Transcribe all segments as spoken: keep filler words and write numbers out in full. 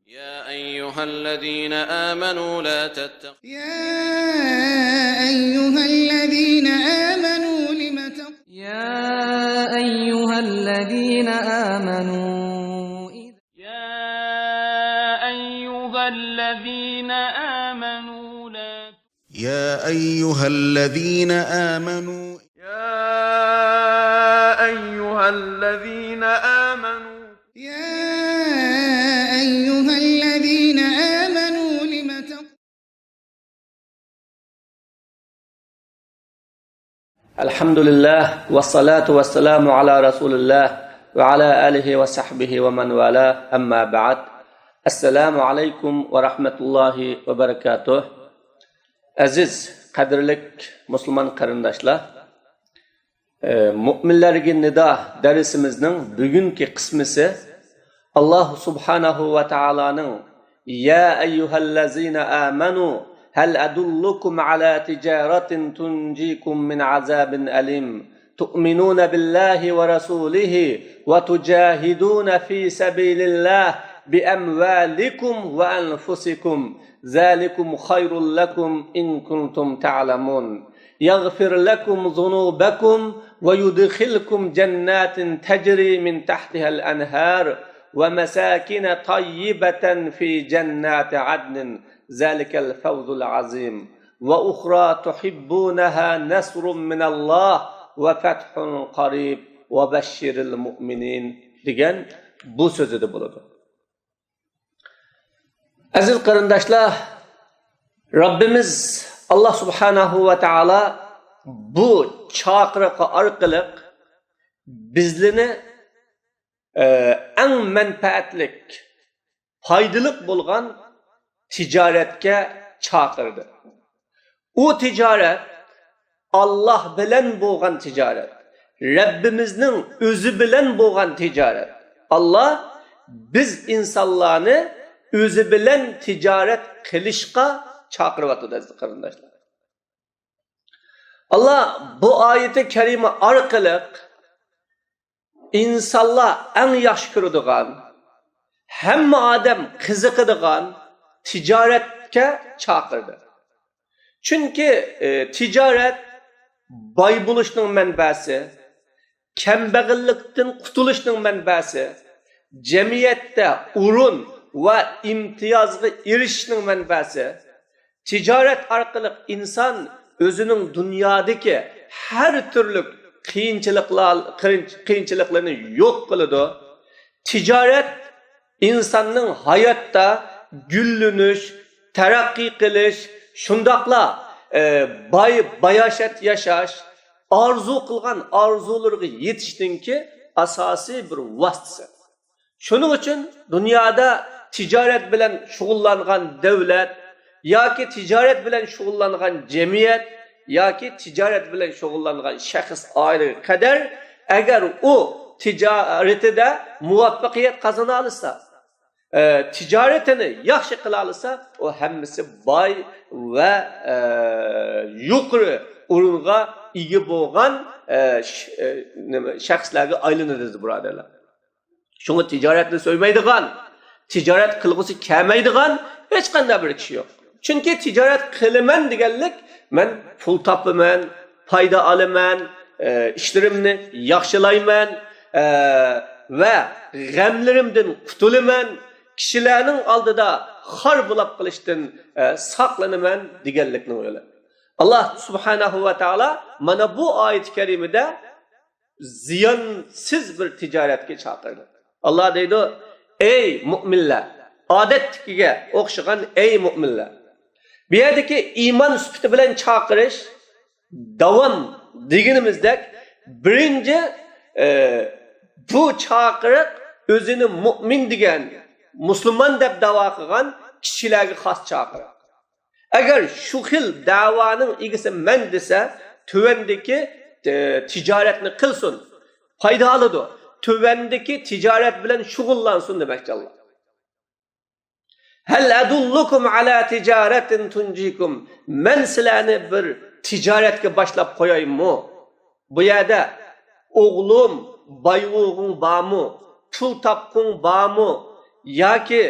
يا أيها الذين آمنوا لا تتخذوا يا أيها الذين آمنوا لم تق- يا أيها الذين آمنوا إذ- يا أيها الذين آمنوا لا يا أيها الذين آمنوا يا أيها الذين آمنوا يا أيها الذين آمنوا لم تق- الحمد لله والصلاة والسلام على رسول الله وعلى آله وصحبه ومن والاه، أما بعد. السلام عليكم ورحمة الله وبركاته. ئەزىز، قەدىرلىك مۇسۇلمان قېرىنداشلار، ئە، مۆمىنلەرگە نىدا دەرسىمىزنىڭ بۈگۈنكى قىسمىسى ئاللاھ سۇبھانەھۇ ۋە تائالانىڭ يا أيها الذين آمنوا هل أدلكم على تجارة تنجيكم من عذاب أليم تؤمنون بالله ورسوله وتجاهدون في سبيل الله بأموالكم وأنفسكم ذلكم خير لكم إن كنتم تعلمون يغفر لكم ذنوبكم ويدخلكم جنات تجري من تحتها الأنهار ومساكن طيبة في جنات عدن ذلك الفوز العظيم وأخرى تحبونها نصر من الله وفتح قريب وبشر المؤمنين دېگەن بۇ سۆزىدە بولىدۇ. ئەزىز قېرىنداشلار، رەببىمىز ئاللاھ سۇبھانەھۇ ۋە تائالا بۇ چاقىرىقى ئارقىلىق بىزلىنى، ئە، ئەڭ مەنپەئەتلىك، پايدىلىق بولغان تىجارەتكە چاقىردى. ئۇ تىجارەت ئاللاھ بىلەن بولغان تىجارەت، رەببىمىزنىڭ ئۆزى بىلەن بولغان تىجارەت. ئاللاھ بىز ئىنسانلارنى ئۆزى بىلەن تىجارەت قىلىشقا چاقىرىۋاتىدۇ، ئەزىز قېرىنداشلار. ئاللاھ بۇ ئايىتى كەرىمە ئارقىلىق ئىنسانلار ئەڭ ياخشى كۆرىدىغان، ھەممە ئادەم قىزىقىدىغان تىجارەتكە چاقىردى. چۈنكى، ئى، تىجارەت باي بولۇشنىڭ مەنبەسى، كەمبەغەللىكتىن قۇتۇلۇشنىڭ مەنبەسى، جەمئىيەتتە ئورۇن ۋە ئىمتىيازغا ئېرىشىشنىڭ مەنبەسى. تىجارەت ئارقىلىق ئىنسان ئۆزىنىڭ دۇنيادىكى ھەر تۈرلۈك قىيىنچىلىقلار، قىيىن-، قىيىنچىلىقلىرىنى يوق قىلىدۇ. تىجارەت ئىنساننىڭ ھاياتتا گۈللىنىش، تەرەققىي قىلىش، شۇنداقلا، ئە، باي-، باياشات ياشاش، ئارزۇ قىلغان ئارزۇلىرىغا يېتىشنىڭكى ئاساسىي بىر ۋاسىتىسى. شۇنىڭ ئۈچۈن دۇنيادا تىجارەت بىلەن شۇغۇللانغان دۆلەت ياكى تىجارەت بىلەن شۇغۇللانغان جەمئىيەت ياكى تىجارەت بىلەن شۇغۇللانغان شەخس ئائىلىگە قەدەر، ئەگەر ئۇ تىجارىتىدە مۇۋەپپەقىيەت قازىنالىسا، ئە، تىجارىتىنى ياخشى قىلالىسا، ئۇ ھەممىسى باي ۋە، ئە، يۇقىرى ئورۇنغا ئىگە بولغان، ئە، ش-، ئە، نېمە، شەخسلەرگە ئايلىنىدۇ، بۇرادەرلەر. شۇڭا تىجارەتنى سۆيمەيدىغان، تىجارەت قىلغۇسى كەلمەيدىغان ھېچقانداق بىر كىشى يوق. چۈنكى تىجارەت قىلىمەن دېگەنلىك، مەن پۇل تاپىمەن، پايدا ئالىمەن، ئە، ئىشلىرىمنى ياخشىلايمەن، ئە، ۋە غەملىرىمدىن قۇتۇلىمەن، كىشىلەرنىڭ ئالدىدا خار بولاپ قېلىشتىن، ئە، ساقلىنىمەن دېگەنلىكنىڭ يولى. ئاللاھ سۇبھانەھۇ ۋە تائالا مانا بۇ ئايىتى كەرىمىدە زىيانسىز بىر تىجارەتكە چاقىردى. ئاللاھ دەيدۇ، ئەي مۆمىنلەر، ئادەتتىكىگە ئوخشىغان ئەي مۆمىنلەر. بۇ يەردىكى ئىمان سۈپىتى بىلەن چاقىرىش، داۋام دېگىنىمىزدەك، بىرىنچى، ئە، بۇ چاقىرىق ئۆزىنى مۆمىن دېگەن، مۇسۇلمان دەپ داۋا قىلغان كىشىلەرگە خاس چاقىرىق. ئەگەر شۇ خىل دەۋانىڭ ئىگىسى مەن دېسە، تۆۋەندىكى، ئە، تىجارەتنى قىلسۇن، پايدا ئالىدۇ. تۆۋەندىكى تىجارەت بىلەن شۇغۇللانسۇن دېمەكچى ئاللاھ. ھەل ئەدۇللۇكۇم ئەلا تىجارەتىن تۇنجىكۇم. مەن سىلەرنى بىر تىجارەتكە باشلاپ قويايمۇ؟ بۇ يەردە ئوغلۇم، بايلىقىڭ بارمۇ؟ پۇل تاپقۇڭ بارمۇ؟ ياكى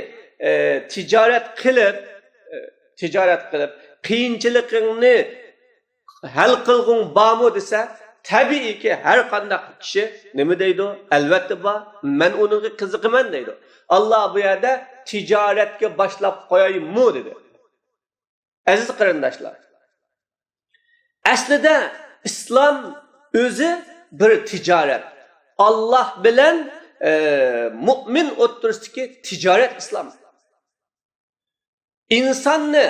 ئە، تىجارەت قىلىپ، ئە، تىجارەت قىلىپ، قىيىنچىلىقىڭنى ھەل قىلغۇڭ بارمۇ دېسە، تەبىئىيكى، ھەر قانداق كىشى نېمە دەيدۇ؟ ئەلۋەتتە بار، مەن ئۇنىڭغا قىزىقىمەن دەيدۇ. ئاللا بۇ يەردە تىجارەتكە باشلاپ قويايمۇ دېدى. ئەزىز قېرىنداشلار، ئەسلىدە ئىسلام ئۆزى بىر تىجارەت. ئاللا بىلەن، ئە، مۇئمىن ئوتتۇرىسىدىكى تىجارەت ئىسلام. ئىنساننى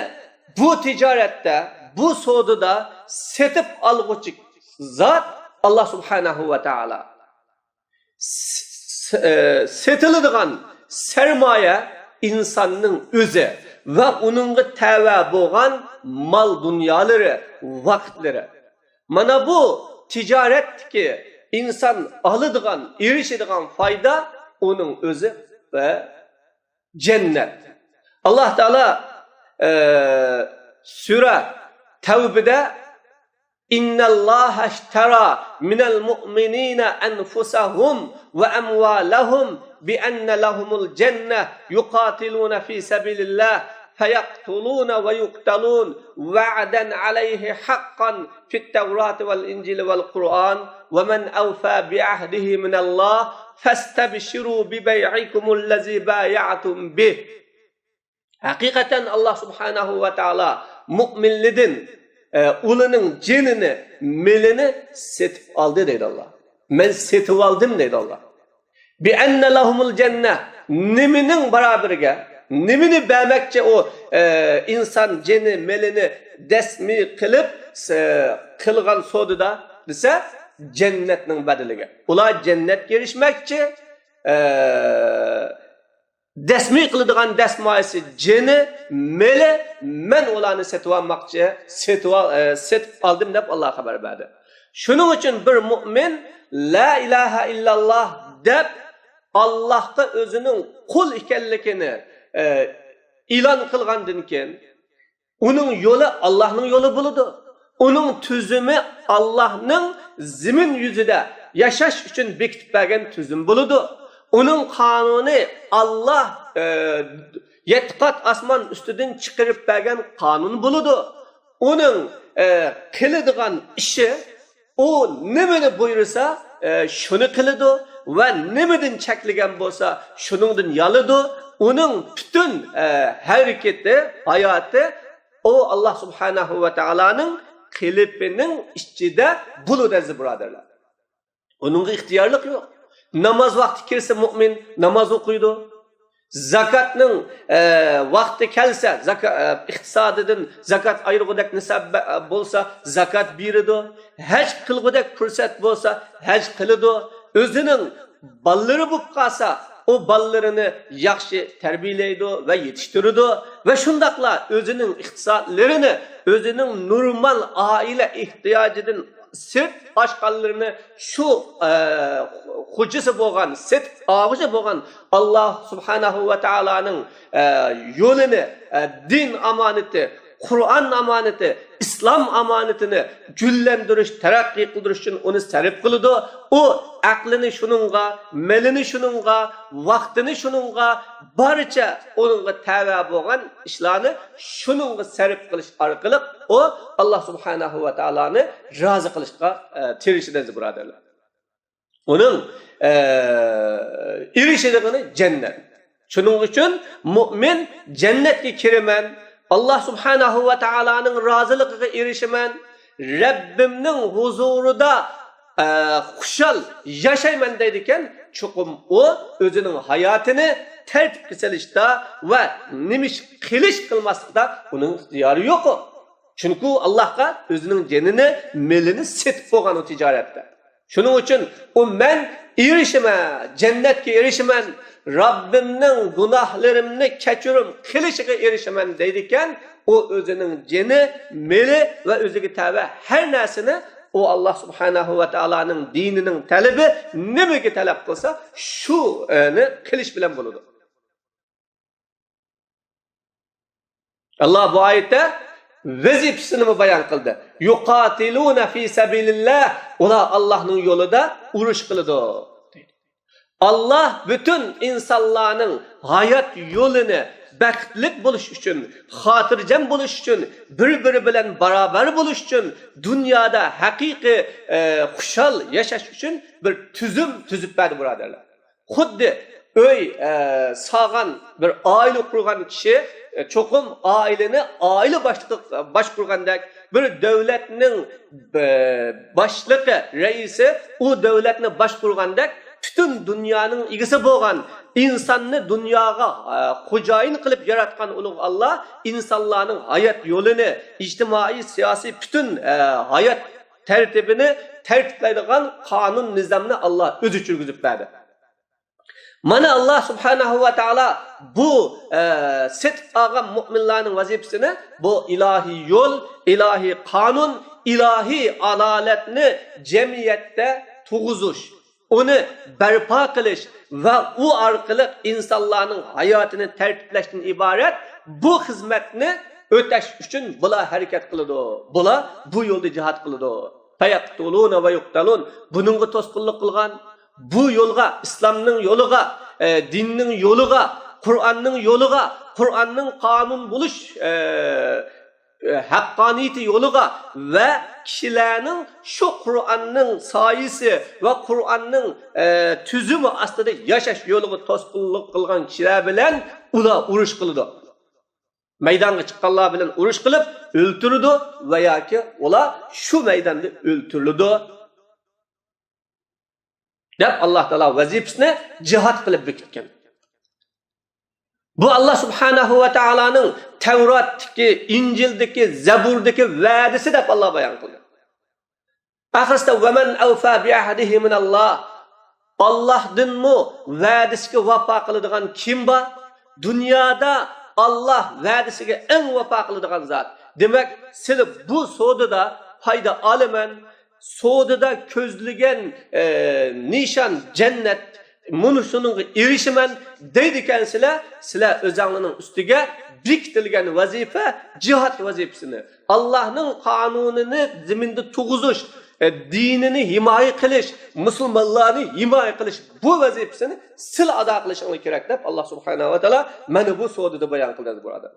بۇ تىجارەتتە، بۇ سودىدا سېتىپ ئالغۇچى زات ئاللا سۇبھانەھۇ ۋە تائالا. س-، س-، ئە، سېتىلىدىغان سەرمايە ئىنساننىڭ ئۆزى ۋە ئۇنىڭغا تەۋە بولغان مال دۇنيالىرى، ۋاقىتلىرى. مانا بۇ تىجارەتتىكى ئىنسان ئالىدىغان، ئېرىشىدىغان پايدا ئۇنىڭ ئۆزى ۋە جەننەت. ئاللا تائالا، ئە، سۈرە تەۋبىدە، إن الله اشترى من المؤمنين أنفسهم وأموالهم بأن لهم الجنة يقاتلون في سبيل الله فيقتلون ويقتلون وعدا عليه حقا في التوراة والإنجيل والقرآن ومن أوفى بعهده من الله فاستبشروا ببيعكم الذي بايعتم به. ھەقىقەتەن ئاللا سۇبھانەھۇ ۋە تائالا مۇئمىنلىدىن، ئە، ئۇلىنىڭ جېنىنى، مېلىنى سېتىپ ئالدى دەيدۇ ئاللا. مەن سېتىۋالدىم دەيدۇ ئاللا. بىئەننە لەھۇمۇل جەننە. نېمىنىڭ بارابىرىگە، نېمىنى بەرمەكچى ئۇ، ئە، ئىنسان جېنى، مېلىنى دەسمى قىلىپ، س-، قىلغان سودىدا دېسە، جەننەتنىڭ بەدىلىگە. ئۇلار جەننەتكە ئېرىشمەكچى، ئە، دەسمى قىلىدىغان دەسمايىسى، جېنى، مېلى، مەن ئۇلارنى سېتىۋالماقچى، سېتىۋال-، ئە، سېتىپ ئالدىم دەپ ئاللا خەۋەر بەردى. شۇنىڭ ئۈچۈن بىر مۇئمىن لا ئىلاھە ئىللاللا دەپ ئاللاھقا ئۆزىنىڭ قۇل ئىكەنلىكىنى، ئە، ئېلان قىلغاندىن كېيىن، ئۇنىڭ يولى ئاللاھنىڭ يولى بولىدۇ. ئۇنىڭ تۈزۈمى ئاللاھنىڭ زېمىن يۈزىدە ياشاش ئۈچۈن بېكىتىپ بەرگەن تۈزۈم بولىدۇ. ئۇنىڭ قانۇنى ئاللاھ، ئە، يەتتە قات ئاسمان ئۈستىدىن چىقىرىپ بەرگەن قانۇن بولىدۇ. ئۇنىڭ، ئە، قىلىدىغان ئىشى ئۇ نېمىنى بۇيرۇسا، ئە، شۇنى قىلىدۇ ۋە نېمىدىن چەكلىگەن بولسا، شۇنىڭدىن يالىدۇ. ئۇنىڭ پۈتۈن، ئە، ھەرىكىتى، ھاياتى ئۇ ئاللا سۇبھانەھۇ ۋە تائالانىڭ قېلىپىنىڭ ئىچىدە بولىدۇ، ئەزىز بۇرادەرلەر. ئۇنىڭغا ئىختىيارلىق يوق. ناماز ۋاقتى كىرسە، مۇئمىن ناماز ئوقۇيدۇ. زاكاتنىڭ، ئە، ۋاقتى كەلسە، زاكا-، ئە، ئىقتىسادىدىن زاكات ئايرىغۇدەك نىساب بە-، بولسا، زاكات بېرىدۇ. ھەج قىلغۇدەك پۇرسەت بولسا، ھەج قىلىدۇ. ئۆزىنىڭ بالىلىرى بولۇپ قالسا، ئۇ بالىلىرىنى ياخشى تەربىيەلەيدۇ ۋە يېتىشتۈرىدۇ. ۋە شۇنداقلا ئۆزىنىڭ ئىقتىسادلىرىنى، ئۆزىنىڭ نورمال ئائىلە ئېھتىياجىدىن سىرت ئاشقانلىرىنى شۇ، ئە، خوجىسى بولغان، سېتىپ ئالغۇچى بولغان ئاللا سۇبھانەھۇ ۋە تائالانىڭ، ئە، يولىنى، ئە، دىن ئامانىتى، قۇرئان ئامانىتى، ئىسلام ئامانىتىنى گۈللەندۈرۈش، تەرەققىي قىلدۇرۇش ئۈچۈن ئۇنى سەرپ قىلىدۇ. ئۇ ئەقلىنى شۇنىڭغا، مېلىنى شۇنىڭغا، ۋاقتىنى شۇنىڭغا، بارچە ئۇنىڭغا تەۋە بولغان ئىشلارنى شۇنىڭغا سەرپ قىلىش ئارقىلىق ئۇ ئاللا سۇبھانەھۇ ۋە تائالانى رازى قىلىشقا، ئە، تىرىشىدۇ، ئەزىز بۇرادەرلەر. ئۇنىڭ، ئە، ئېرىشىدىغىنى جەننەت. شۇنىڭ ئۈچۈن مۇئمىن جەننەتكە كىرىمەن، ئاللا سۇبھانەھۇ ۋە تائالانىڭ رازىلىقىغا ئېرىشىمەن، رەببىمنىڭ ھۇزۇرىدا، ئە، خۇشال ياشايمەن دەيدىكەن، چوقۇم ئۇ ئۆزىنىڭ ھاياتىنى تەرتىپكە سېلىشتا ۋە نېمە ئىش قىلىش قىلماسلىقتا ئۇنىڭ ئىختىيارى يوق. چۈنكى ئۇ ئاللاھقا ئۆزىنىڭ جېنىنى، مېلىنى سېتىپ بولغان ئۇ تىجارەتتە. شۇنىڭ ئۈچۈن ئۇ مەن ئېرىشىمەن، جەننەتكە ئېرىشىمەن، رەببىمنىڭ گۇناھلىرىمنى كەچۈرۈم قىلىشىغا ئېرىشىمەن دەيدىكەن، ئۇ ئۆزىنىڭ جېنى، مېلى ۋە ئۆزىگە تەۋە ھەر نەرسىنى ئۇ ئاللا سۇبھانەھۇ ۋە تائالانىڭ دىنىنىڭ تەلىپى نېمىگە تەلەپ قىلسا، شۇنى قىلىش بىلەن بولىدۇ. ئاللا بۇ ئايەتتە ۋەزىپىسىنىمۇ بايان قىلدى. يۇقاتىلۇنە فى سەبىلىللاھ. ئۇلار ئاللانىڭ يولىدا ئۇرۇش قىلىدۇ. ئاللا پۈتۈن ئىنسانلارنىڭ ھايات يولىنى، بەختلىك بولۇش ئۈچۈن، خاتىرجەم بولۇش ئۈچۈن، بىر-بىرى بىلەن باراۋەر بولۇش ئۈچۈن، دۇنيادا ھەقىقىي، ئە، خۇشال ياشاش ئۈچۈن بىر تۈزۈم تۈزۈپ بەردى، بۇرادەرلەر. خۇددى ئۆي، ئە، سالغان، بىر ئائىلە قۇرغان كىشى، ئە، چوقۇم ئائىلىنى ئائىلە باشلىقى باشقۇرغاندەك، بىر دۆلەتنىڭ، ئە، باشلىقى، رەئىسى ئۇ دۆلەتنى باشقۇرغاندەك، پۈتۈن دۇنيانىڭ ئىگىسى بولغان، ئىنساننى دۇنياغا، ئە، خوجايىن قىلىپ ياراتقان ئۇلۇغ ئاللا ئىنسانلارنىڭ ھايات يولىنى، ئىجتىمائىي، سىياسىي، پۈتۈن، ئە، ھايات تەرتىپىنى تەرتىپلەيدىغان قانۇن نىزامنى ئاللا ئۆزى چۈرگۈزۈپ بەردى. مانا، ئاللا سۇبھانەھۇ ۋە تائالا بۇ، ئە، سېتىپ ئالغان مۇئمىنلارنىڭ ۋەزىپىسىنى بۇ ئىلاھىي يول، ئىلاھىي قانۇن، ئىلاھىي ئادالەتنى جەمئىيەتتە تۇغۇزۇش، ئۇنى بەرپا قىلىش ۋە ئۇ ئارقىلىق ئىنسانلارنىڭ ھاياتىنى تەرتىپلەشتىن ئىبارەت بۇ خىزمەتنى ئۆتەش ئۈچۈن بۇلار ھەرىكەت قىلىدۇ. بۇلار بۇ يولدا جىھاد قىلىدۇ. فيقتلون ويقتلون. بۇنىڭغا توسقۇنلۇق قىلغان، بۇ يولغا، ئىسلامنىڭ يولىغا، ئە، دىننىڭ يولىغا، قۇرئاننىڭ يولىغا، قۇرئاننىڭ قانۇن بولۇش، ئە، ئە، ھەققانىيىتى يولىغا ۋە كىشىلەرنىڭ شۇ قۇرئاننىڭ سايىسى ۋە قۇرئاننىڭ، ئە، تۈزۈمى ئاستىدا ياشاش يولىغا توسقۇنلۇق قىلغان كىشىلەر بىلەن ئۇلار ئۇرۇش قىلىدۇ. مەيدانغا چىققانلار بىلەن ئۇرۇش قىلىپ ئۆلتۈرىدۇ ۋە ياكى ئۇلار شۇ مەيداندا ئۆلتۈرۈلىدۇ، دەپ ئاللا تائالا ۋەزىپىسىنى جىھاد قىلىپ بېكىتكەن. بۇ ئاللا سۇبھانەھۇ ۋە تائالانىڭ تەۋراتتىكى، ئىنجىلدىكى، زەبۇردىكى ۋەدىسى دەپ ئاللا بايان قىلدى. ئاخىرسىدا، ۋەمەن ئەۋفا بىئەھدىھى مىنەللا. ئاللاھدىنمۇ ۋەدىسىگە ۋاپا قىلىدىغان كىم بار؟ دۇنيادا ئاللاھ ۋەدىسىگە ئەڭ ۋاپا قىلىدىغان زات. دېمەك، سىلى بۇ سودىدا پايدا ئالىمەن، سودىدا كۆزلىگەن، ئە، نىشان جەننەت، مۇنۇ شۇنىڭغا ئېرىشىمەن دەيدىكەنسىلەر، سىلەر ئۆزەڭلارنىڭ ئۈستىگە بېكىتىلگەن ۋەزىپە، جىھاد ۋەزىپىسىنى، ئاللاھنىڭ قانۇنىنى زېمىندا تۇغۇزۇش، ئە، دىنىنى ھىمايە قىلىش، مۇسۇلمانلارنى ھىمايە قىلىش، بۇ ۋەزىپىسىنى سىلى ئادا قىلىشىڭلار كېرەك دەپ، ئاللا سۇبھانەھۇ ۋە تائالا مانا بۇ سودىدا بايان قىلدى، بۇرادەر.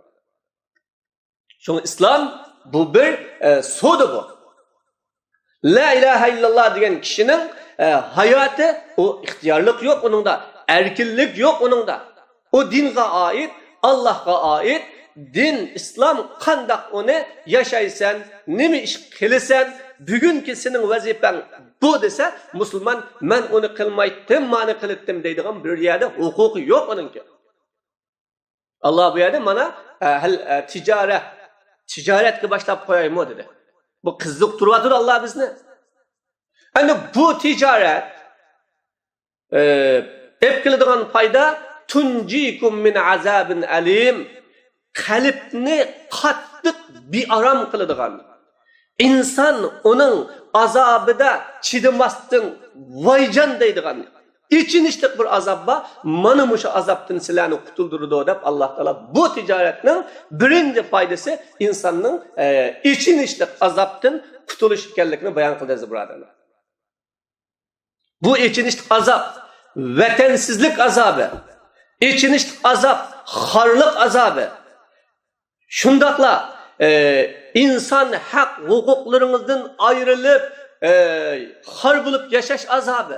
شۇڭا ئىسلام بۇ بىر، ئە، سودا بۇ. لا ئىلاھە ئىللاللا دېگەن كىشىنىڭ، ئە، ھاياتى، ئۇ ئىختىيارلىق يوق ئۇنىڭدا، ئەركىنلىك يوق ئۇنىڭدا. ئۇ دىنغا ئائىت، ئاللاھقا ئائىت. دىن، ئىسلام قانداق ئۇنى ياشايسەن، نېمە ئىش قىلىسەن، بۈگۈنكى سېنىڭ ۋەزىپەڭ بۇ دېسە، مۇسۇلمان، مەن ئۇنى قىلمايتتىم، مانى قىلىتتىم دەيدىغان بىر يەردە ھوقۇقى يوق ئۇنىڭكى. ئاللا بۇ يەردە مانا، ئە، ھەل، ئە، تىجارەت، تىجارەتكە باشلاپ قويايمۇ دېدى. بۇ قىزىقتۇرۇۋاتىدۇ ئاللا بىزنى. ئەمدى بۇ تىجارەت، ئە، ئېلىپ كېلىدىغان پايدا، تۇنجىكۇم مىن ئازابىن ئەلىم، قەلبنى قاتتىق بىئارام قىلىدىغان، ئىنسان ئۇنىڭ ئازابىدا چىدىماستىن ۋايجان دەيدىغان ئېچىنىشلىق بىر ئازاب بار، مانا مۇشۇ ئازابتىن سىلەرنى قۇتۇلدۇرىدۇ دەپ، ئاللا تائالا بۇ تىجارەتنىڭ بىرىنچى پايدىسى ئىنساننىڭ، ئە، ئېچىنىشلىق ئازابتىن قۇتۇلۇش ئىكەنلىكىنى بايان قىلدى، ئەزىز بۇرادەرلەر. بۇ ئېچىنىشلىق ئازاب، ۋەتەنسىزلىك ئازابى، ئېچىنىشلىق ئازاب، خارلىق ئازابى. شۇنداقلا، ئە، ئىنسان ھەق ھوقۇقلىرىڭىزدىن ئايرىلىپ، ئە، خار بولۇپ ياشاش ئازابى.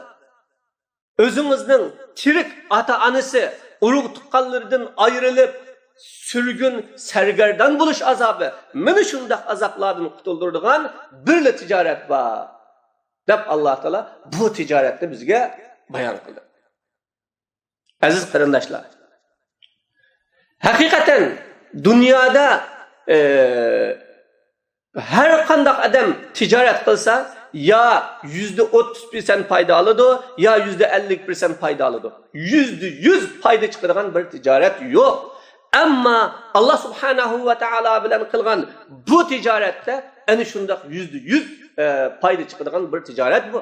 ئۆزىڭىزنىڭ تىرىك ئاتا-ئانىسى، ئۇرۇق-تۇغقانلىرىدىن ئايرىلىپ، سۈرگۈن، سەرگەردان بولۇش ئازابى. مانا شۇنداق ئازابلاردىن قۇتۇلدۇرىدىغان بىرلا تىجارەت بار، دەپ ئاللا تائالا بۇ تىجارەتنى بىزگە بايان قىلدى. ئەزىز قېرىنداشلار، ھەقىقەتەن دۇنيادا، ئە، ھەر قانداق ئادەم تىجارەت قىلسا، يا يۈزدە ئوتتۇز پىرسەنت پايدا ئالىدۇ، يا يۈزدە ئەللىك پىرسەنت پايدا ئالىدۇ. يۈزدە يۈز پايدا چىقىدىغان بىر تىجارەت يوق. ئەمما ئاللا سۇبھانەھۇ ۋە تائالا بىلەن قىلغان بۇ تىجارەتتە ئەنە شۇنداق يۈزدە يۈز، ئە، پايدا چىقىدىغان بىر تىجارەت بۇ.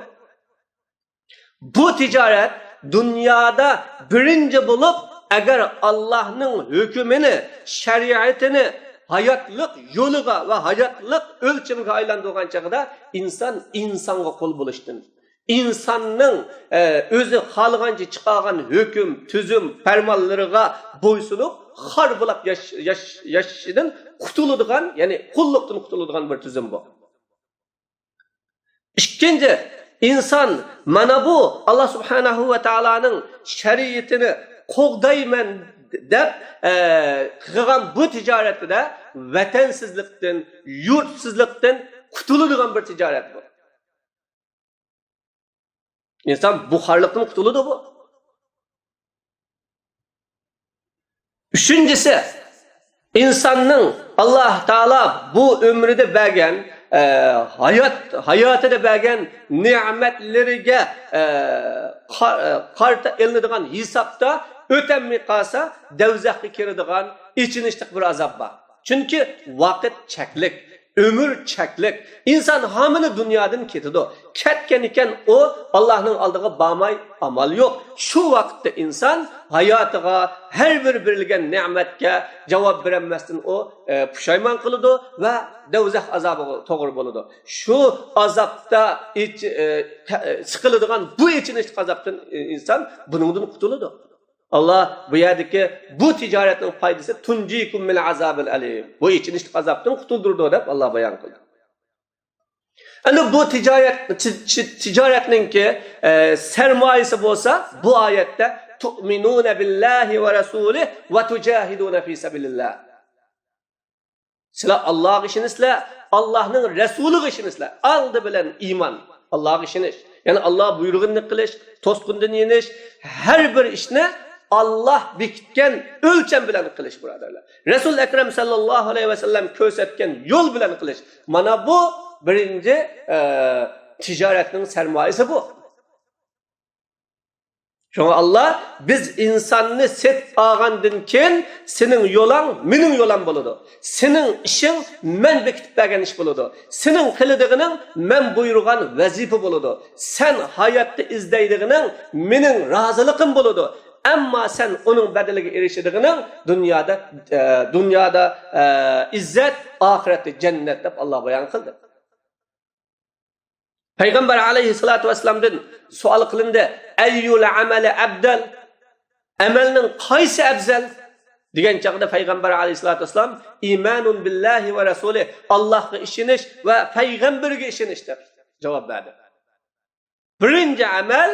بۇ تىجارەت دۇنيادا بىرىنچى بولۇپ، ئەگەر ئاللاھنىڭ ھۆكمىنى، شەرىئىتىنى ھاياتلىق يولىغا ۋە ھاياتلىق ئۆلچىمىگە ئايلاندۇرغان چېغىدا، ئىنسان ئىنسانغا قۇل بولۇشتىن، ئىنساننىڭ، ئە، ئۆزى خالىغانچە چىقارغان ھۆكۈم، تۈزۈم، پەرمانلىرىغا بويسۇنۇپ، خار بولاپ ياش-، ياش-، ياشىشىدىن قۇتۇلىدىغان، يەنى قۇللۇقتىن قۇتۇلىدىغان بىر تۈزۈم بۇ. ئىككىنچى، ئىنسان مانا بۇ ئاللا سۇبھانەھۇ ۋە تائالانىڭ شەرىئىتىنى قوغدايمەن دەپ، ئە، قىلغان بۇ تىجارىتىدە ۋەتەنسىزلىكتىن، يۇرتسىزلىقتىن قۇتۇلىدىغان بىر تىجارەت بۇ. ئىنسان بۇخارلىقتىن قۇتۇلىدۇ بۇ. ئۈچىنچىسى، ئىنساننىڭ ئاللا تائالا بۇ ئۆمرىدە بەرگەن، ئە، ھايات، ھاياتىدا بەرگەن نېمەتلىرىگە، ئە، قا-، ئە، قارىتا ئېلىنىدىغان ھېسابتا ئۆتەلمەي قالسا، دوزاخقا كىرىدىغان ئېچىنىشلىق بىر ئازاب بار. چۈنكى ۋاقىت چەكلىك. ئۆمۈر چەكلىك. ئىنسان ھامىنى دۇنيادىن كېتىدۇ. كەتكەن ئىكەن، ئۇ ئاللانىڭ ئالدىغا بارماي ئامال يوق. شۇ ۋاقىتتا ئىنسان ھاياتىغا، ھەر بىر بېرىلگەن نېمەتكە جاۋاب بېرەلمەستىن ئۇ، ئە، پۇشايمان قىلىدۇ ۋە دوزاخ ئازابىغا توغرا بولىدۇ. شۇ ئازابتا ئېچ-، ئە، تە-، ئە، سىقىلىدىغان بۇ ئېچىنىشلىق ئازابتىن، ئە، ئىنسان بۇنىڭدىن قۇتۇلىدۇ. ئاللا بۇ يەردىكى بۇ تىجارەتنىڭ پايدىسى تۇنجىكۇم مىن ئازابىل ئەلىم. بۇ ئېچىنىشلىق ئازابتىن قۇتۇلدۇرىدۇ دەپ ئاللا بايان قىلدى. ئەمدى بۇ تىجارەت، تى-، تى-، تىجارەتنىڭكى، ئە، سەرمايىسى بولسا بۇ ئايەتتە تۇئمىنۇنە بىللاھى ۋە رەسۇلىھ ۋە تۇجاھىدۇنە فى سەبىلىللاھ. سىلەر ئاللاغا ئىشىنىسىلەر، ئاللانىڭ رەسۇلىغا ئىشىنىسىلەر. ئالدى بىلەن ئىمان، ئاللاغا ئىشىنىش. يەنى ئاللا بۇيرۇغىنىنى قىلىش، توسقۇندىن يېنىش، ھەر بىر ئىشنى ئاللا بېكىتكەن ئۆلچەم بىلەن قىلىش، بۇرادەرلەر. رەسۇل ئەكرەم سەللەللاھۇ ئەلەيھى ۋەسەللەم كۆرسەتكەن يول بىلەن قىلىش. مانا بۇ بىرىنچى، ئە، تىجارەتنىڭ سەرمايىسى بۇ. شۇڭا ئاللا، بىز ئىنساننى سېتىپ ئالغاندىن كېيىن سېنىڭ يولۇڭ مېنىڭ يولۇم بولىدۇ. سېنىڭ ئىشىڭ مەن بېكىتىپ بەرگەن ئىش بولىدۇ. سېنىڭ قىلىدىغىنىڭ مەن بۇيرۇغان ۋەزىپە بولىدۇ. سەن ھاياتتا ئىزدەيدىغىنىڭ مېنىڭ رازىلىقىم بولىدۇ. ئەمما سەن ئۇنىڭ بەدىلىگە ئېرىشىدىغىنىڭ دۇنيادا، ئە، دۇنيادا، ئە، ئىززەت، ئاخىرەتتە جەننەت دەپ ئاللا بايان قىلدى. پەيغەمبەر ئەلەيھىسسالاتۇ ۋەسسالامدىن سوئال قىلىندى، ئەييۇل ئەمەلى ئەبدەل؟ ئەمەلنىڭ قايسى ئەپزەل؟ دېگەن چاغدا پەيغەمبەر ئەلەيھىسسالاتۇ ۋەسسالام، ئىمانۇن بىللاھى ۋە رەسۇلىھ، ئاللاھقا ئىشىنىش ۋە پەيغەمبىرىگە ئىشىنىش دەپ جاۋاب بەردى. بىرىنچى ئەمەل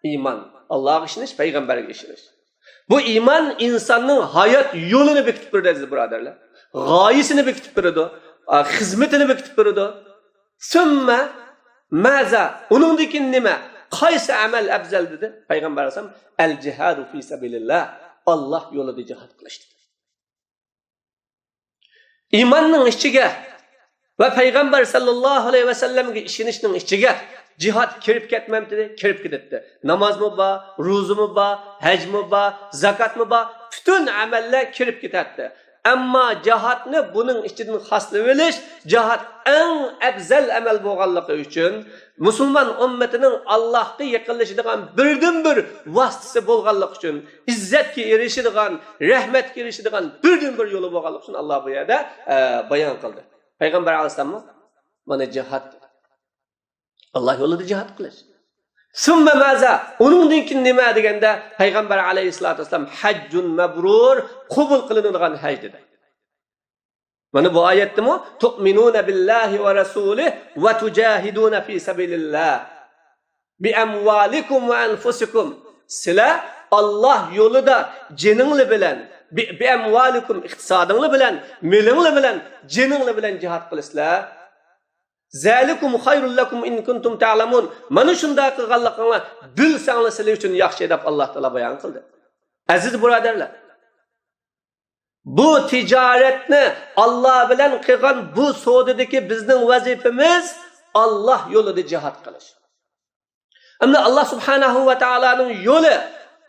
ئىمان، ئاللاھقا ئىشىنىش، پەيغەمبەرگە ئىشىنىش. بۇ ئىمان ئىنساننىڭ ھايات يولىنى بېكىتىپ بېرىدۇ، ئەزىز بۇرادەرلەر. غايىسىنى بېكىتىپ بېرىدۇ، ئا، خىزمىتىنى بېكىتىپ بېرىدۇ. سۈممە مازا، ئۇنىڭدىن كېيىن نېمە؟ قايسى ئەمەل ئەپزەل دېدى پەيغەمبەر ئەلەيھىسسالام؟ ئەل جىھادۇ فى سەبىلىللا، ئاللا يولىدا جىھاد قىلىش دېدى. ئىماننىڭ ئىچىگە ۋە پەيغەمبەر سەللەللاھۇ ئەلەيھى ۋەسەللەمگە ئىشىنىشنىڭ ئىچىگە جىھاد كىرىپ كەتمەمتىدى؟ كىرىپ كېتەتتى. نامازمۇ بار، روزىمۇ بار، ھەجمۇ بار، زاكاتمۇ بار، پۈتۈن ئەمەللەر كىرىپ كېتەتتى. ئەمما جىھادنى بۇنىڭ ئىچىدىن خاسلىۋېلىش، جىھاد ئەڭ ئەپزەل ئەمەل بولغانلىقى ئۈچۈن، مۇسۇلمان ئۈممىتىنىڭ ئاللاھقا يېقىنلىشىدىغان بىردىنبىر ۋاسىتىسى بولغانلىقى ئۈچۈن، ئىززەتكە ئېرىشىدىغان، رەھمەتكە ئېرىشىدىغان بىردىنبىر يولى بولغانلىقى ئۈچۈن ئاللا بۇ يەردە، ئە، بايان قىلدى. پەيغەمبەر ئەلەيھىسسالاممۇ مانا جىھاد، ئاللا يولىدا جىھاد قىلىش. سۈممە مازا، ئۇنىڭدىن كېيىن نېمە دېگەندە، پەيغەمبەر ئەلەيھىسسالاتۇ ۋەسسالام، ھەججۇن مەبرۇر، قوبۇل قىلىنىدىغان ھەج دېدى. مانا بۇ ئايەتتىمۇ، تۇئمىنۇنە بىللاھى ۋە رەسۇلىھ ۋە تۇجاھىدۇنە فى سەبىلىللا بىئەمۋالىكۇم ۋە ئەنفۇسىكۇم. سىلەر ئاللا يولىدا جېنىڭلار بىلەن، بى-، بىئەمۋالىكۇم، ئىقتىسادىڭلار بىلەن، مېلىڭلار بىلەن، جېنىڭلار بىلەن جىھاد قىلىسىلەر. زالىكۇم خەيرۇل لەكۇم ئىن كۇنتۇم تەئلەمۇن. مانا شۇنداق قىلغانلىقىڭلار بىلسەڭلار سىلەر ئۈچۈن ياخشى دەپ ئاللا تائالا بايان قىلدى. ئەزىز بۇرادەرلەر، بۇ تىجارەتنى ئاللا بىلەن قىلغان بۇ سودىدىكى بىزنىڭ ۋەزىپىمىز ئاللا يولىدا جىھاد قىلىش. ئەمدى ئاللا سۇبھانەھۇ ۋە تائالانىڭ يولى،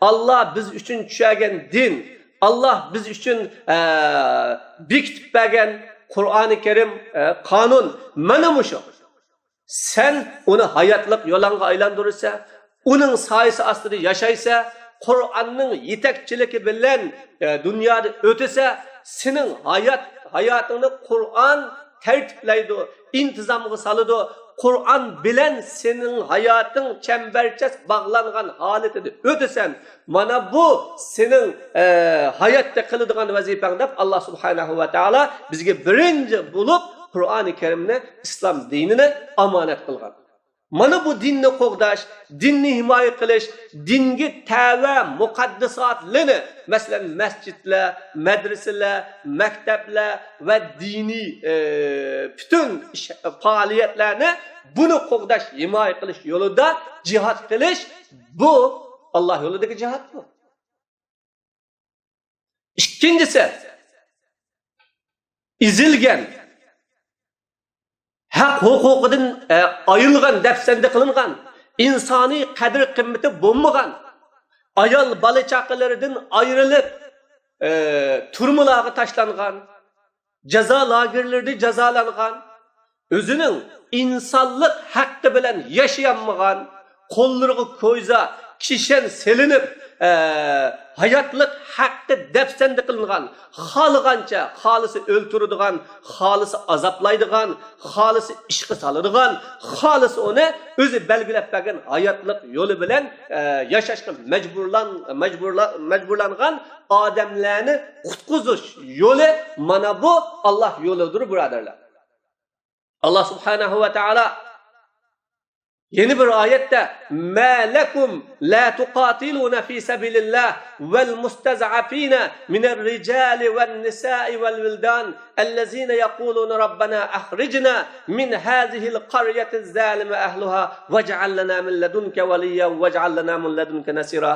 ئاللا بىز ئۈچۈن چۈشەرگەن دىن، ئاللا بىز ئۈچۈن، ئە، بېكىتىپ بەرگەن قۇرئانى كەرىم، ئە، قانۇن، مانا مۇشۇ. سەن ئۇنى ھاياتلىق يولۇڭغا ئايلاندۇرىسەن، ئۇنىڭ سايىسى ئاستىدا ياشايسەن، قۇرئاننىڭ يېتەكچىلىكى بىلەن، ئە، دۇنيادا ئۆتىسەن، سېنىڭ ھايات، ھاياتىڭنى قۇرئان تەرتىپلەيدۇ، ئىنتىزامغا سالىدۇ. قۇرئان بىلەن سېنىڭ ھاياتىڭ چەمبەرچاس باغلانغان ھالىتىدە ئۆتىسەن. مانا بۇ سېنىڭ، ئە، ھاياتتا قىلىدىغان ۋەزىپەڭ، دەپ ئاللا سۇبھانەھۇ ۋە تائالا بىزگە بىرىنچى بولۇپ قۇرئانى كەرىمنى، ئىسلام دىنىنى ئامانەت قىلغان. مانا بۇ دىننى قوغداش، دىننى ھىمايە قىلىش، دىنگە تەۋە مۇقەددىساتلىرىنى، مەسىلەن، مەسچىتلەر، مەدرىسىلەر، مەكتەپلەر ۋە دىنىي، ئى، پۈتۈن ئىش، پائالىيەتلەرنى، بۇنى قوغداش، ھىمايە قىلىش يولىدا جىھاد قىلىش، بۇ ئاللا يولىدىكى جىھاد بۇ. ئىككىنچىسى، ئېزىلگەن، ھەق ھوقۇقىدىن، ئە، ئايرىلغان، دەپسەندە قىلىنغان، ئىنسانىي قەدىر قىممىتى بولمىغان، ئايال بالا چاقىلىرىدىن ئايرىلىپ، ئە، تۈرمىلارغا تاشلانغان، جازا لاگېرلىرىدا جازالانغان، ئۆزىنىڭ ئىنسانلىق ھەققى بىلەن ياشىيالمىغان، قوللىرىغا كويزا، كىشەن سېلىنىپ، ئە، ھاياتلىق ھەققى دەپسەندە قىلىنغان، خالىغانچە، خالىسا ئۆلتۈرىدىغان، خالىسا ئازابلايدىغان، خالىسا ئىشقا سالىدىغان، خالىسا ئۇنى ئۆزى بەلگىلەپ بەرگەن ھاياتلىق يولى بىلەن، ئە، ياشاشقا مەجبۇرلان-، مەجبۇرلا-، مەجبۇرلانغان ئادەملەرنى قۇتقۇزۇش يولى مانا بۇ ئاللا يولىدۇر، بۇرادەرلەر. ئاللا سۇبھانەھۇ ۋە تائالا يەنە بىر ئايەتتە، ما لكم لا تقاتلون في سبيل الله والمستضعفين من الرجال والنساء والولدان الذين يقولون ربنا أخرجنا من هذه القرية الظالم أهلها واجعل لنا من لدنك وليا واجعل لنا من لدنك نصيرا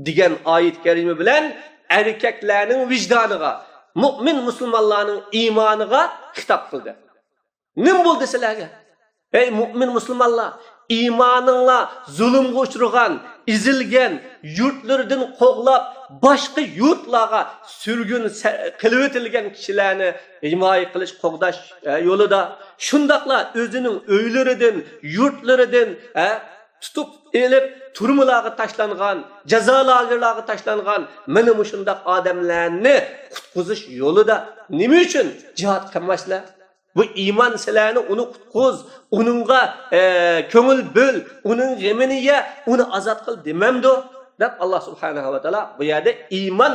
دېگەن ئايەت كەرىمە بىلەن ئەركەكلەرنىڭ ۋىجدانىغا، مۇئمىن مۇسۇلمانلارنىڭ ئىمانىغا خىتاب قىلدى. نېمە بولدى سىلەرگە؟ ئەي مۇئمىن مۇسۇلمانلار، ئىمانىڭلار زۇلۇمغا ئۇچرىغان، ئېزىلگەن، يۇرتلىرىدىن قوغلاپ، باشقا يۇرتلارغا سۈرگۈن سە-، قىلىۋېتىلگەن كىشىلەرنى ھىمايە قىلىش، قوغداش، ئە، يولىدا، شۇنداقلا ئۆزىنىڭ ئۆيلىرىدىن، يۇرتلىرىدىن، ئە، تۇتۇپ ئېلىپ، تۈرمىلارغا تاشلانغان، جازا لاگېرلارغا تاشلانغان مانا مۇشۇنداق ئادەملەرنى قۇتقۇزۇش يولىدا نېمە ئۈچۈن جىھاد قىلمايسىلەر؟ بۇ ئىمان سىلەرنى ئۇنى قۇتقۇز، ئۇنىڭغا، ئە، كۆڭۈل بۆل، ئۇنىڭ غېمىنى يە، ئۇنى ئازاد قىل دېمەمدۇ؟ دەپ، ئاللا سۇبھانەھۇ ۋە تائالا بۇ يەردە ئىمان،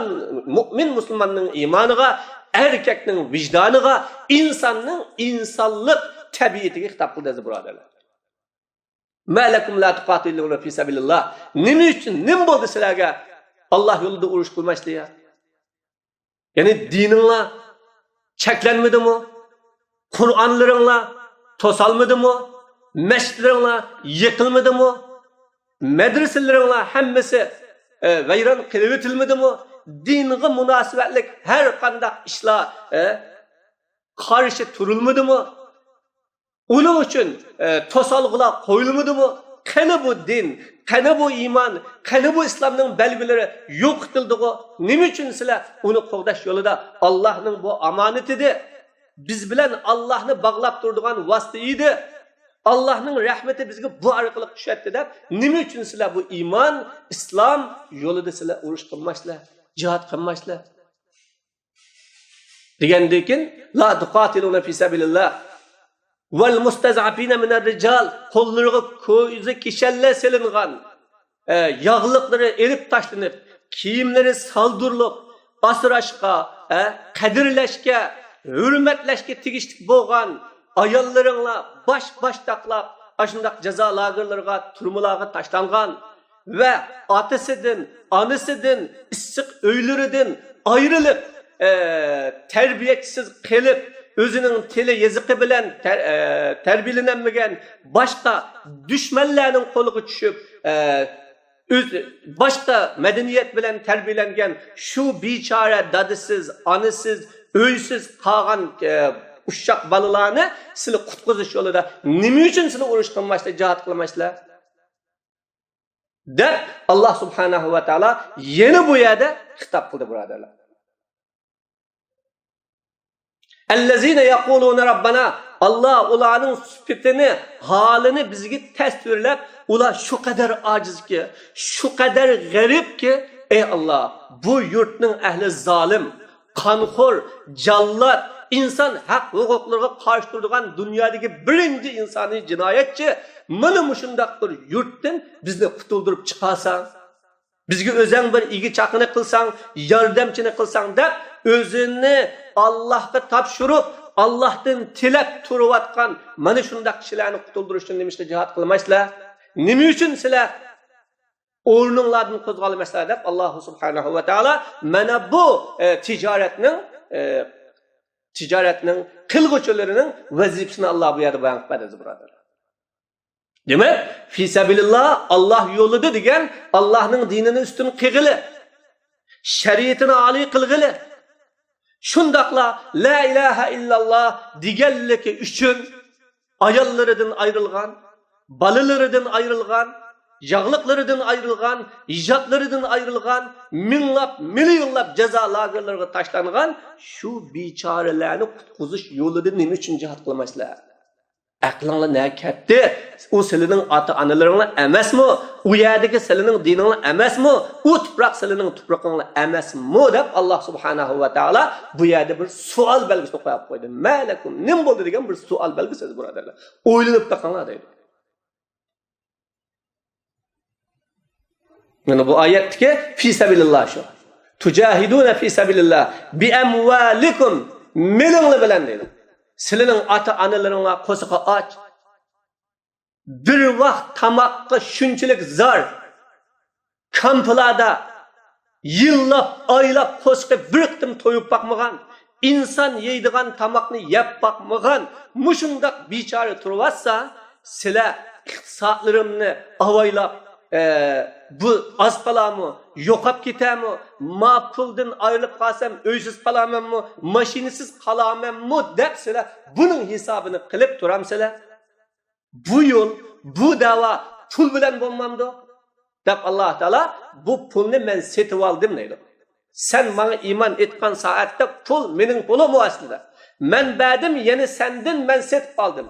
مۇئمىن مۇسۇلماننىڭ ئىمانىغا، ئەركەكنىڭ ۋىجدانىغا، ئىنساننىڭ ئىنسانلىق تەبىئىتىگە خىتاب قىلدى، ئەزىز بۇرادەرلەر. ما لكم لا تقاتلون في سبيل الله. نېمە ئۈچۈن، نېمە بولدى سىلەرگە ئاللا يولىدا ئۇرۇش قىلماسلىقى؟ يەنى دىنىڭلار چەكلەنمىدىمۇ؟ قۇرئانلىرىڭلار توسالمىدىمۇ؟ مەسچىتلىرىڭلار يىقىلمىدىمۇ؟ مەدرىسىلىرىڭلار ھەممىسى، ئە، ۋەيران قىلىۋېتىلمىدىمۇ؟ دىنغا مۇناسىۋەتلىك ھەر قانداق ئىشلار، ئە، قارشى تۇرۇلمىدىمۇ؟ ئۇنىڭ ئۈچۈن، ئە، توسالغۇلار قويۇلمىدىمۇ؟ قېنى بۇ دىن، قېنى بۇ ئىمان، قېنى بۇ ئىسلامنىڭ بەلگىلىرى يوقىتىلدىغۇ؟ نېمە ئۈچۈن سىلەر ئۇنى قوغداش يولىدا؟ ئاللانىڭ بۇ ئامانىتىدى. بىز بىلەن ئاللانى باغلاپ تۇرىدىغان ۋاسىتە ئىدى. ئاللانىڭ رەھمىتى بىزگە بۇ ئارقىلىق چۈشەتتى دەپ، نېمە ئۈچۈن سىلەر بۇ ئىمان، ئىسلام يولىدا سىلەر ئۇرۇش قىلمايسىلەر، جىھاد قىلمايسىلەر؟ دېگەندىن كېيىن، لا تقاتلون في سبيل الله والمستضعفين من الرجال، قوللىرىغا كويزا كىشەنلەر سېلىنغان، ئە، ياغلىقلىرى ئېلىپ تاشلىنىپ، كىيىملىرى سالدۇرۇلۇپ، ئاسراشقا، ئە، قەدىرلەشكە، ھۆرمەتلەشكە تېگىشلىك بولغان ئاياللىرىڭلار باش باش تاقلاپ، ئاشۇنداق جازا لاگېرلىرىغا، تۈرمىلارغا تاشلانغان ۋە ئاتىسىدىن، ئانىسىدىن، ئىسسىق ئۆيلىرىدىن ئايرىلىپ، ئە، تەربىيەچىسىز قېلىپ، ئۆزىنىڭ تىلى يېزىقى بىلەن تەر-، ئە، تەربىيەلىنەلمىگەن، باشقا دۈشمەنلەرنىڭ قولىغا چۈشۈپ، ئە، ئۆز، باشقا مەدەنىيەت بىلەن تەربىيەلەنگەن شۇ بىچارە دادىسىز، ئانىسىز، ئۆيسىز قالغان، ئە، ئۇششاق بالىلارنى سىلى قۇتقۇزۇش يولىدا نېمە ئۈچۈن سىلى ئۇرۇش قىلمايسىلەر، جىھاد قىلمايسىلەر؟ دەپ، ئاللا سۇبھانەھۇ ۋە تائالا يەنە بۇ يەردە خىتاب قىلدى، بۇرادەرلەر. الذين يقولون ربنا، ئاللا ئۇلارنىڭ سۈپىتىنى، ھالىنى بىزگە تەسۋىرلەپ، ئۇلار شۇ قەدەر ئاجىزكى، شۇ قەدەر غېرىبكى، ئەي ئاللا، بۇ يۇرتنىڭ ئەھلى زالىم، قانخور، جاللات، ئىنسان ھەق ھوقۇقلىرىغا قارشى تۇرىدىغان دۇنيادىكى بىرىنچى ئىنسانىي جىنايەتچى، مانا مۇشۇنداق بىر يۇرتتىن بىزنى قۇتۇلدۇرۇپ چىقارساڭ، بىزگە ئۆزەڭ بىر ئىگە چاقىنى قىلساڭ، ياردەمچىنى قىلساڭ دەپ، ئۆزىنى ئاللاھقا تاپشۇرۇپ، ئاللاھتىن تىلەپ تۇرۇۋاتقان مانا شۇنداق كىشىلەرنى قۇتۇلدۇرۇش ئۈچۈن نېمىشقا جىھاد قىلمايسىلەر؟ نېمە ئۈچۈن سىلەر ئورنۇڭلاردىن قوزغالمايسىلەر دەپ، ئاللاھ سۇبھانەھۇ ۋە تائالا مانا بۇ، ئە، تىجارەتنىڭ، ئە، تىجارەتنىڭ قىلغۇچىلىرىنىڭ ۋەزىپىسىنى ئاللاھ بۇ يەردە بايان قىلىپ بەردى، ئەزىز بۇرادەرلەر. دېمەك، فى سەبىلىللاھ، ئاللاھ يولىدا دېگەن ئاللاھنىڭ دىنىنى ئۈستۈن قىلغىلى، شەرىئىتىنى ئالىي قىلغىلى، شۇنداقلا لا ئىلاھە ئىللاللاھ دېگەنلىكى ئۈچۈن ئاياللىرىدىن ئايرىلغان، بالىلىرىدىن ئايرىلغان، ياغلىقلىرىدىن ئايرىلغان، ئىجادلىرىدىن ئايرىلغان، مىڭلاپ، مىليونلاپ جازا لاگېرلىرىغا تاشلانغان شۇ بىچارىلەرنى قۇتقۇزۇش يولىدا نېمە ئۈچۈن جىھاد قىلمايسىلەر؟ ئەقلىڭلار نەگە كەتتى؟ ئۇ سىلىنىڭ ئاتا-ئانىلىرىڭلار ئەمەسمۇ؟ ئۇ يەردىكى سىلىنىڭ دىنىڭلار ئەمەسمۇ؟ ئۇ تۇپراق سىلىنىڭ تۇپرىقىڭلار ئەمەسمۇ؟ دەپ، ئاللاھ سۇبھانەھۇ ۋە تائالا بۇ يەردە بىر سوئال بەلگىسىنى قويۇپ قويدى. مە لەكۇم، نېمە بولدى دېگەن بىر سوئال بەلگىسى، ئەزىز بۇرادەرلەر. ئويلىنىپ بېقىڭلار دەيدۇ. يەنە بۇ ئايەتتىكى فى سەبىلىللاھ شۇ. تۇجاھىدۇنە فى سەبىلىللاھ بىئەمۋالىكۇم، مېلىڭلار بىلەن دەيدۇ. سىلىنىڭ ئاتا-ئانىلىرىڭلار قورسىقى ئاچ. بىر ۋاق تاماققا شۇنچىلىك زار. كامپلاردا يىللاپ، ئايلاپ قورسىقى بىر قېتىم تويۇپ باقمىغان، ئىنسان يەيدىغان تاماقنى يەپ باقمىغان مۇشۇنداق بىچارە تۇرۇۋاتسا، سىلەر ئىقتىسادلىرىمنى ئاۋايلاپ، ئە، بۇ ئاز قالامۇ، يوقاپ كېتەمۇ، ما پۇلدىن ئايرىلىپ قالسام ئۆيسىز قالامەنمۇ، ماشىنىسىز قالامەنمۇ دەپ سىلەر بۇنىڭ ھېسابىنى قىلىپ تۇرامسىلەر؟ بۇ يول، بۇ دەۋا پۇل بىلەن بولمامدۇ؟ دەپ، ئاللاھ تائالا، بۇ پۇلنى مەن سېتىۋالدىم دەيدۇ. سەن ماڭا ئىمان ئېيتقان سائەتتە پۇل مېنىڭ پۇلۇممۇ ئەسلىدە؟ مەن بەردىم، يەنە سەندىن مەن سېتىپ ئالدىم.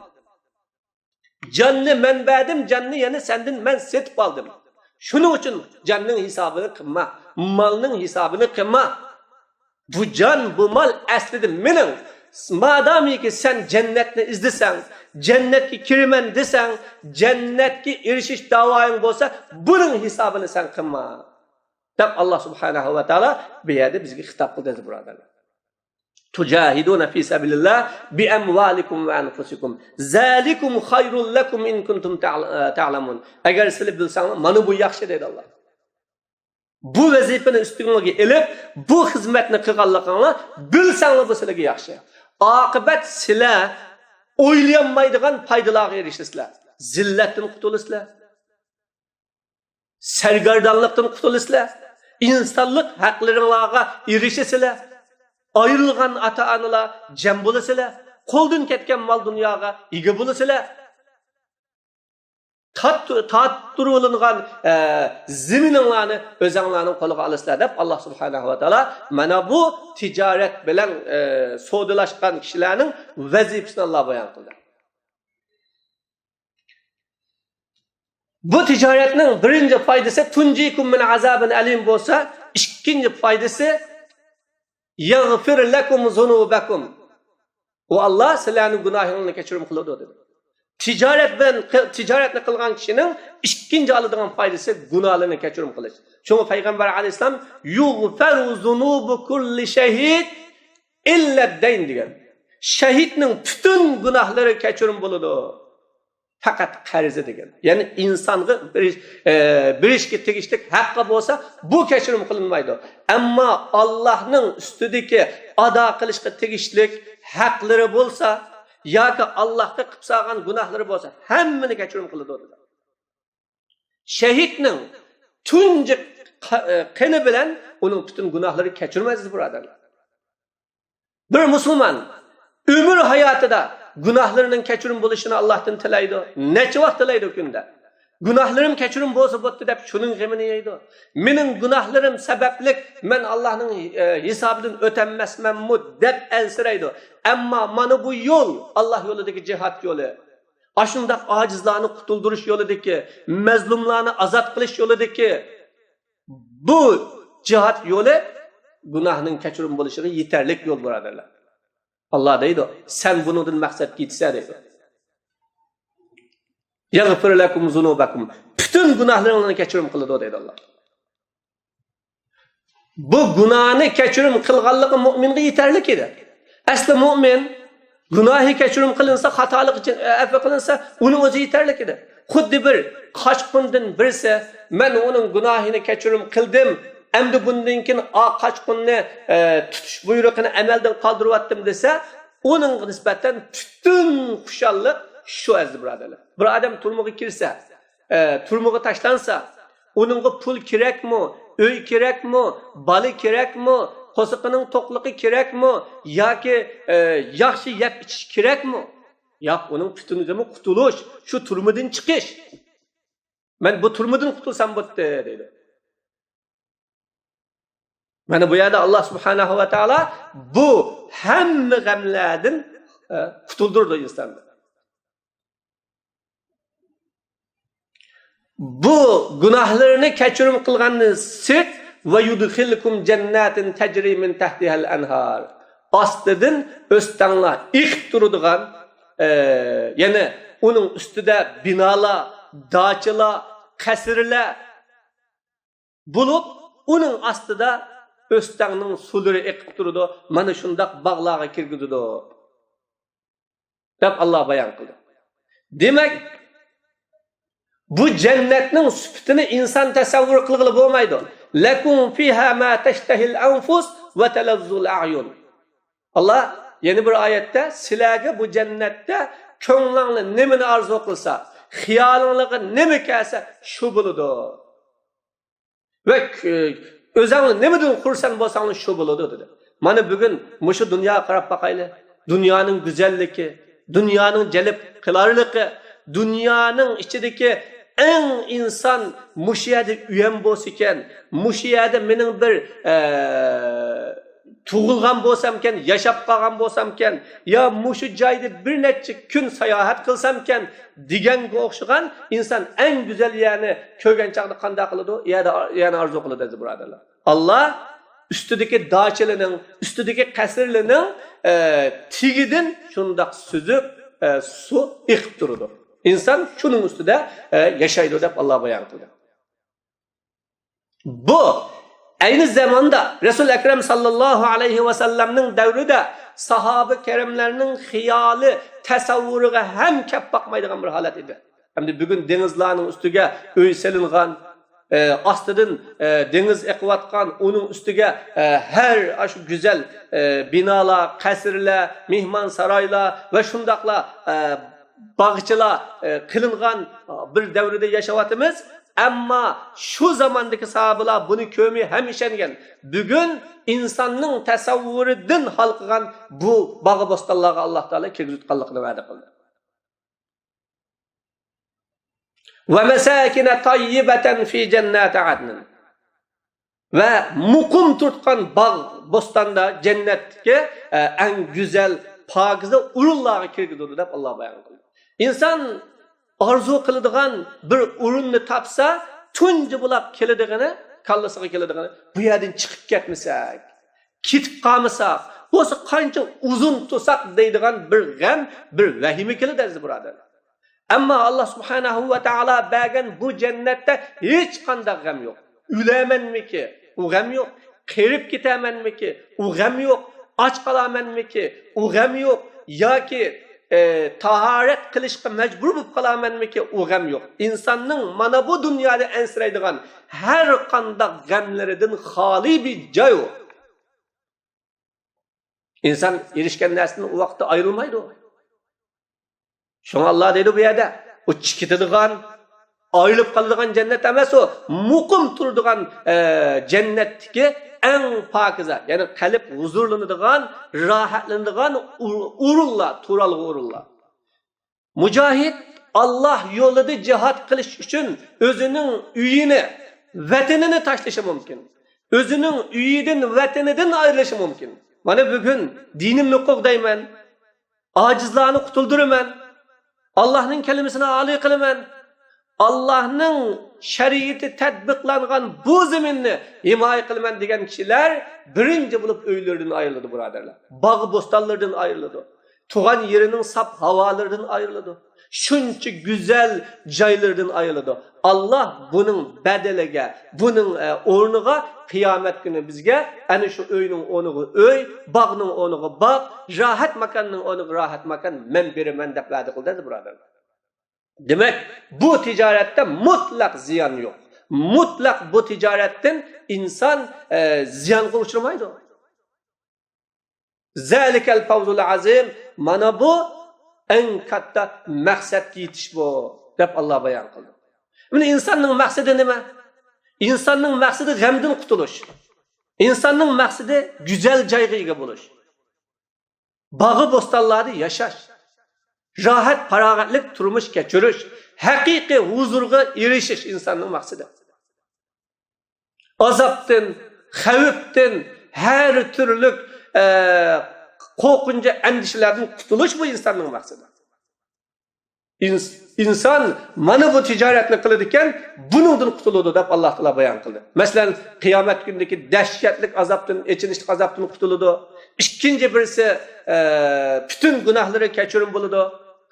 جاننى مەن بەردىم، جاننى يەنە سەندىن مەن سېتىپ ئالدىم. شۇنىڭ ئۈچۈن جاننىڭ ھېسابىنى قىلما، مالنىڭ ھېسابىنى قىلما. بۇ جان، بۇ مال ئەسلىدە مېنىڭ. مادامىكى سەن جەننەتنى ئىزدىسەڭ، جەننەتكە كىرىمەن دېسەڭ، جەننەتكە ئېرىشىش داۋايىڭ بولسا، بۇنىڭ ھېسابىنى سەن قىلما، دەپ، ئاللاھ سۇبھانەھۇ ۋە تائالا بۇ يەردە بىزگە خىتاب قىلدى، ئەزىز بۇرادەرلەر. تۇجاھىدۇنە فى سەبىلىللاھ بىئەمۋالىكۇم ۋە ئەنفۇسىكۇم. زالىكۇم خەيرۇل لەكۇم ئىن كۇنتۇم تەئلەمۇن. ئەگەر سىلەر بىلسەڭلار، مانا بۇ ياخشى، دەيدۇ ئاللاھ. بۇ ۋەزىپىنى ئۈستىڭلارغا ئېلىپ، بۇ خىزمەتنى قىلغانلىقىڭلار، بىلسەڭلار بۇ سىلەرگە ياخشى. ئاقىۋەت سىلەر ئويلىيالمايدىغان پايدىلارغا ئېرىشىسىلەر. زىللەتتىن قۇتۇلىسىلەر. سەرگەردانلىقتىن قۇتۇلىسىلەر. ئىنسانلىق ھەقلىرىڭلارغا ئېرىشىسىلەر. ئايرىلغان ئاتا-ئانىلار جەم بولىسىلەر. قولدىن كەتكەن مال-دۇنياغا ئىگە بولىسىلەر. تارت-، تارتتۇرۇۋېلىنغان، ئە، زېمىنىڭلارنى ئۆزەڭلارنىڭ قولىغا ئالىسىلەر، دەپ، ئاللاھ سۇبھانەھۇ ۋە تائالا مانا بۇ تىجارەت بىلەن، ئە، سودىلاشقان كىشىلەرنىڭ ۋەزىپىسىنى ئاللاھ بايان قىلدى. بۇ تىجارەتنىڭ بىرىنچى پايدىسى تۇنجىكۇم مىن ئازابىن ئەلىم بولسا، ئىككىنچى پايدىسى يەغفىر لەكۇم زۇنۇبەكۇم. ئۇ ئاللاھ سىلەرنىڭ گۇناھىڭلارنى كەچۈرۈم قىلىدۇ، دېدى. تىجارەت بىلەن، تىجارەتنى قىلغان كىشىنىڭ ئىككىنچى ئالىدىغان پايدىسى گۇناھلىرىنى كەچۈرۈم قىلىش. شۇڭا پەيغەمبەر ئەلەيھىسسالام يۇغفەرۇ زۇنۇبۇ كۇللى شەھىد ئىللەددەين دېگەن. شەھىدنىڭ پۈتۈن گۇناھلىرى كەچۈرۈم بولىدۇ. پەقەت قەرزى دېگەن. يەنى ئىنسانغا بېرىش، ئە، بېرىشكە تېگىشلىك ھەققى بولسا، بۇ كەچۈرۈم قىلىنمايدۇ. ئەمما ئاللاھنىڭ ئۈستىدىكى ئادا قىلىشقا تېگىشلىك ھەقلىرى بولسا، ياكى ئاللاھقا قىلىپ سالغان گۇناھلىرى بولسا، ھەممىنى كەچۈرۈم قىلىدۇ، دېدى. شەھىدنىڭ تۇنجى قا-، قېنى بىلەن ئۇنىڭ پۈتۈن گۇناھلىرى كەچۈرۈلمەيدۇ، بۇرادەرلەر. بىر مۇسۇلمان ئۆمۈر ھاياتىدا گۇناھلىرىنىڭ كەچۈرۈم بولۇشىنى ئاللاھتىن تىلەيدۇ. نەچچە ۋاق تىلەيدۇ كۈندە؟ گۇناھلىرىم كەچۈرۈم بولسا بوپتۇ دەپ شۇنىڭ غېمىنى يەيدۇ. مېنىڭ گۇناھلىرىم سەۋەبلىك مەن ئاللاھنىڭ، ئە، ھېسابىدىن ئۆتەلمەسمەنمۇ دەپ ئەنسىرەيدۇ. ئەمما مانا بۇ يول، ئاللاھ يولىدىكى جىھاد يولى. ئاشۇنداق ئاجىزلارنى قۇتۇلدۇرۇش يولىدىكى، مەزلۇملارنى ئازاد قىلىش يولىدىكى بۇ جىھاد يولى گۇناھنىڭ كەچۈرۈم بولۇشىغا يېتەرلىك يول، بۇرادەرلەر. ئاللا دەيدۇ، سەن بۇنىڭدىن مەقسەتكە يېتىسەن دەيدۇ. يەغفىر لەكۇم زۇنۇبەكۇم. پۈتۈن گۇناھلىرىڭلارنى كەچۈرۈم قىلىدۇ دەيدۇ ئاللا. بۇ گۇناھنى كەچۈرۈم قىلغانلىقى مۇئمىنغا يېتەرلىك ئىدى. ئەسلى مۇئمىن گۇناھى كەچۈرۈم قىلىنسا، خاتالىقى ئەپۇ قىلىنسا، ئۇنىڭ ئۆزى يېتەرلىك ئىدى. خۇددى بىر قاچقۇندىن بىرسى، مەن ئۇنىڭ گۇناھىنى كەچۈرۈم قىلدىم، ئەمدى بۇندىن كېيىن ئا قاچقۇننى، ئە، تۇتۇش بۇيرۇقىنى ئەمەلدىن قالدۇرۇۋەتتىم دېسە، ئۇنىڭغا نىسبەتەن پۈتۈن خۇشاللىق شۇ، ئەزىز بۇرادەرلەر. بىر ئادەم تۈرمىگە كىرسە، ئە، تۈرمىگە تاشلانسا، ئۇنىڭغا پۇل كېرەكمۇ، ئۆي كېرەكمۇ، بالا كېرەكمۇ، قورسىقىنىڭ توقلۇقى كېرەكمۇ ياكى، ئە، ياخشى يەپ ئىچىش كېرەكمۇ؟ ياق، ئۇنىڭ پۈتۈن ئۆزىمۇ قۇتۇلۇش، شۇ تۈرمىدىن چىقىش. مەن بۇ تۈرمىدىن قۇتۇلسام بولدى دەيدۇ. مانا بۇ يەردە ئاللا سۇبھانەھۇ ۋە تائالا بۇ ھەممە غەملەردىن، ئە، قۇتۇلدۇرىدۇ ئىنساننى. بۇ گۇناھلىرىنى كەچۈرۈم قىلغاندىن سىرت، ۋە يۇدخىلكۇم جەنناتىن تەجرى مىن تەھتىھەل ئەنھار. ئاستىدىن ئۆستەڭلار ئېقىپ تۇرىدىغان، ئە، يەنى ئۇنىڭ ئۈستىدە بىنالار، داچىلار، قەسىرلەر بولۇپ، ئۇنىڭ ئاستىدا ئۆستەڭنىڭ سۇلىرى ئېقىپ تۇرىدۇ. مانا شۇنداق باغلارغا كىرگۈزىدۇ، دەپ ئاللا بايان قىلدى. دېمەك، بۇ جەننەتنىڭ سۈپىتىنى ئىنسان تەسەۋۋۇر قىلغىلى بولمايدۇ. لەكۇم فىھا ما تەشتەھىل ئەنفۇس ۋە تەلەززۇل ئەئيۇن. ئاللا يەنە بىر ئايەتتە، سىلەرگە بۇ جەننەتتە كۆڭلۈڭلار نېمىنى ئارزۇ قىلسا، خىيالىڭلارغا نېمە كەلسە، شۇ بولىدۇ. ۋە، ئۆزۈڭلار نېمىدىن خۇرسەن بولساڭلار شۇ بولىدۇ، دېدى. مانا بۈگۈن مۇشۇ دۇنياغا قاراپ باقايلى. دۇنيانىڭ گۈزەللىكى، دۇنيانىڭ جەلپ قىلارلىقى، دۇنيانىڭ ئىچىدىكى ئەڭ ئىنسان مۇشۇ يەردە ئۆيەم بولسىكەن، مۇشۇ يەردە مېنىڭ بىر، ئە، تۇغۇلغان بولسامكەن، ياشاپ قالغان بولسامكەن، يا مۇشۇ جايدا بىر نەچچە كۈن ساياھەت قىلسامكەن دېگەنگە ئوخشىغان ئىنسان ئەڭ گۈزەل يەرنى كۆرگەن چاغدا قانداق قىلىدۇ؟ يەنە، يەنە ئارزۇ قىلىدۇ، ئەزىز بۇرادەرلەر. ئاللا ئۈستىدىكى داچىلىرىنىڭ، ئۈستىدىكى قەسىرلىرىنىڭ، ئە، تېگىدىن شۇنداق سۈزۈك، ئە، سۇ ئېقىپ تۇرىدۇ. ئىنسان شۇنىڭ ئۈستىدە، ئە، ياشايدۇ دەپ ئاللا بايان قىلدى. بۇ ئەينى زاماندا رەسۇل ئەكرەم ساللاللاھۇ ئەلەيھى ۋەسەللەمنىڭ دەۋرىدە ساھابە كىراملارنىڭ خىيالى، تەسەۋۋۇرىغا ھەم كەپ باقمايدىغان بىر ھالەت ئىدى. ئەمدى بۈگۈن دېڭىزلارنىڭ ئۈستىگە ئۆي سېلىنغان، ئە، ئاستىدىن، ئە، دېڭىز ئېقىۋاتقان، ئۇنىڭ ئۈستىگە، ئە، ھەر ئاشۇ گۈزەل، ئە، بىنالار، قەسىرلەر، مېھمانسارايلار ۋە شۇنداقلا، ئە، باغچىلار، ئە، قىلىنغان بىر دەۋردە ياشاۋاتىمىز. ئەمما شۇ زاماندىكى ساھابىلار بۇنى كۆرمەي ھەم ئىشەنگەن. بۈگۈن ئىنساننىڭ تەسەۋۋۇرىدىن ھالقىغان بۇ باغ بوستانلارغا ئاللا تائالا كىرگۈزۈۋاتقانلىقىنى ۋەدە قىلدى. ۋە مەساكىنە تەييىبەتەن فى جەنناتى عەدنىن. ۋە مۇقىم تۇرۇتقان باغ، بوستاندا، جەننەتتىكى، ئە، ئەڭ گۈزەل، پاكىزە ئورۇنلارغا كىرگۈزىدۇ دەپ ئاللا بايان قىلدى. ئىنسان ئارزۇ قىلىدىغان بىر ئورۇننى تاپسا، تۇنجى بولاپ كېلىدىغىنى، كاللىسىغا كېلىدىغىنى، بۇ يەردىن چىقىپ كەتمىسەك، كېتىپ قالمىساق، بولسا قانچە ئۇزۇن تۇرساق دەيدىغان بىر غەم، بىر ۋەھىمە كېلىدۇ، ئەزىز بۇرادەرلەر. ئەمما ئاللا سۇبھانەھۇ ۋە تائالا بەرگەن بۇ جەننەتتە ھېچقانداق غەم يوق. ئۆلەرمەنمىكى؟ ئۇ غەم يوق. قېرىپ كېتەرمەنمىكى؟ ئۇ غەم يوق. ئاچ قالارمەنمىكى؟ ئۇ غەم يوق. ياكى، ئە، تاھارەت قىلىشقا مەجبۇر بولۇپ قالارمەنمىكى؟ ئۇ غەم يوق. ئىنساننىڭ مانا بۇ دۇنيادا ئەنسىرەيدىغان ھەر قانداق غەملىرىدىن خالىي بىر جاي ئۇ. ئىنسان ئېرىشكەن نەرسىدىن ئۇ ۋاقىتتا ئايرىلمايدۇ. شۇڭا ئاللا دەيدۇ بۇ يەردە، ئۇ چىقىدىغان، ئايرىلىپ قالىدىغان جەننەت ئەمەس ئۇ، مۇقىم تۇرىدىغان، ئە، جەننەتتىكى ئەڭ پاكىزە، يەنى قەلب ھۇزۇرلىنىدىغان، راھەتلىنىدىغان ئۇ-، ئورۇنلار، تۇرالغۇ ئورۇنلار. مۇجاھىد ئاللا يولىدا جىھاد قىلىش ئۈچۈن ئۆزىنىڭ ئۆيىنى، ۋەتىنىنى تاشلىشى مۇمكىن. ئۆزىنىڭ ئۆيىدىن، ۋەتىنىدىن ئايرىلىشى مۇمكىن. مانا بۈگۈن دىنىمنى قوغدايمەن، ئاجىزلارنى قۇتۇلدۇرىمەن، ئاللانىڭ كەلىمىسىنى ئالىي قىلىمەن، ئاللاھنىڭ شەرىئىتى تەتبىقلانغان بۇ زېمىننى ھىمايە قىلىمەن دېگەن كىشىلەر بىرىنچى بولۇپ ئۆيلىرىدىن ئايرىلىدۇ، بۇرادەرلەر. باغ بوستانلىرىدىن ئايرىلىدۇ. تۇغان يېرىنىڭ ساپ ھاۋالىرىدىن ئايرىلىدۇ. شۇنچە گۈزەل جايلىرىدىن ئايرىلىدۇ. ئاللاھ بۇنىڭ بەدىلىگە، بۇنىڭ، ئە، ئورنىغا قىيامەت كۈنى بىزگە ئەنە شۇ ئۆينىڭ ئورنىغا ئۆي، باغنىڭ ئورنىغا باغ، راھەت ماكاننىڭ ئورنىغا راھەت ماكان مەن بېرىمەن دەپ ۋەدە قىلدى، ئەزىز بۇرادەرلەر. دېمەك، بۇ تىجارەتتە مۇتلەق زىيان يوق. مۇتلەق بۇ تىجارەتتىن ئىنسان، ئە، زىيانغا ئۇچرىمايدۇ. زەلىكەل فەۋزۇل ئەزىم. مانا بۇ ئەڭ كاتتا مەقسەتكە يېتىش بۇ، دەپ ئاللاھ بايان قىلدى. مانا ئىنساننىڭ مەقسىتى نېمە؟ ئىنساننىڭ مەقسىتى غەمدىن قۇتۇلۇش. ئىنساننىڭ مەقسىتى گۈزەل جايغا ئىگە بولۇش. باغ بوستانلاردا ياشاش، راھەت پاراغەتلىك تۇرمۇش كەچۈرۈش، ھەقىقىي ھۇزۇرغا ئېرىشىش ئىنساننىڭ مەقسىتى. ئازابتىن، خەۋپتىن، ھەر تۈرلۈك، ئە، قورقۇنچ ئەندىشىلەردىن قۇتۇلۇش بۇ ئىنساننىڭ مەقسىتى. ئىنس-، ئىنسان مانا بۇ تىجارەتنى قىلىدىكەن، بۇنىڭدىن قۇتۇلىدۇ دەپ ئاللاھ تائالا بايان قىلدى. مەسىلەن، قىيامەت كۈنىدىكى دەھشەتلىك ئازابتىن، ئېچىنىشلىق ئازابتىن قۇتۇلىدۇ. ئىككىنچى بىرسى، ئە، پۈتۈن گۇناھلىرى كەچۈرۈم بولىدۇ.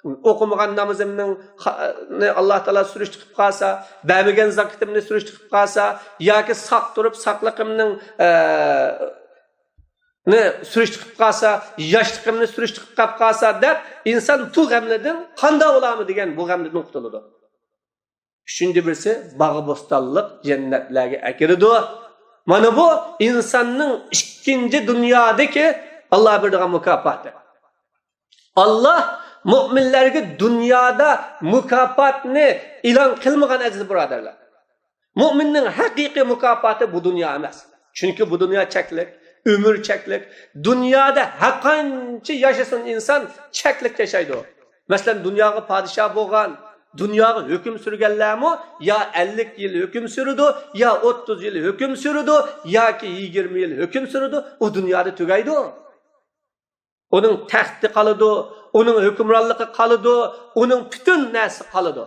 ئوقۇمىغان نامىزىمنىڭ خا-، نى ئاللاھ تائالا سۈرۈشتە قىلىپ قالسا، بەرمىگەن زاكىتىمنى سۈرۈشتە قىلىپ قالسا، ياكى ساق تۇرۇپ ساقلىقىمنىڭ، ئە، نى سۈرۈشتە قىلىپ قالسا، ياشلىقىمنى سۈرۈشتە قىلىپ قالسا دەپ، ئىنسان بۇ غەملىرىدىن قانداق بولامۇ دېگەن بۇ غەملىرىدىن قۇتۇلىدۇ. ئۈچىنچى بىرسى، باغ بوستانلىق جەننەتلەرگە ئەكىرىدۇ. مانا بۇ ئىنساننىڭ ئىككىنچى دۇنيادىكى ئاللاھ بېرىدىغان مۇكاپاتى. ئاللاھ مۇئمىنلەرگە دۇنيادا مۇكاپاتنى ئېلان قىلمىغان، ئەزىز بۇرادەرلەر. مۇئمىننىڭ ھەقىقىي مۇكاپاتى بۇ دۇنيا ئەمەس. چۈنكى بۇ دۇنيا چەكلىك، ئۆمۈر چەكلىك. دۇنيادا ھەرقانچە ياشىسۇن ئىنسان، چەكلىك ياشايدۇ. مەسىلەن، دۇنياغا پادىشاھ بولغان، دۇنياغا ھۆكۈم سۈرگەنلەرمۇ يا ئەللىك يىل ھۆكۈم سۈرىدۇ، يا ئوتتۇز يىل ھۆكۈم سۈرىدۇ، ياكى يىگىرمە يىل ھۆكۈم سۈرىدۇ، ئۇ دۇنيادا تۈگەيدۇ. ئۇنىڭ تەختى قالىدۇ، ئۇنىڭ ھۆكۈمرانلىقى قالىدۇ، ئۇنىڭ پۈتۈن نەرسىسى قالىدۇ.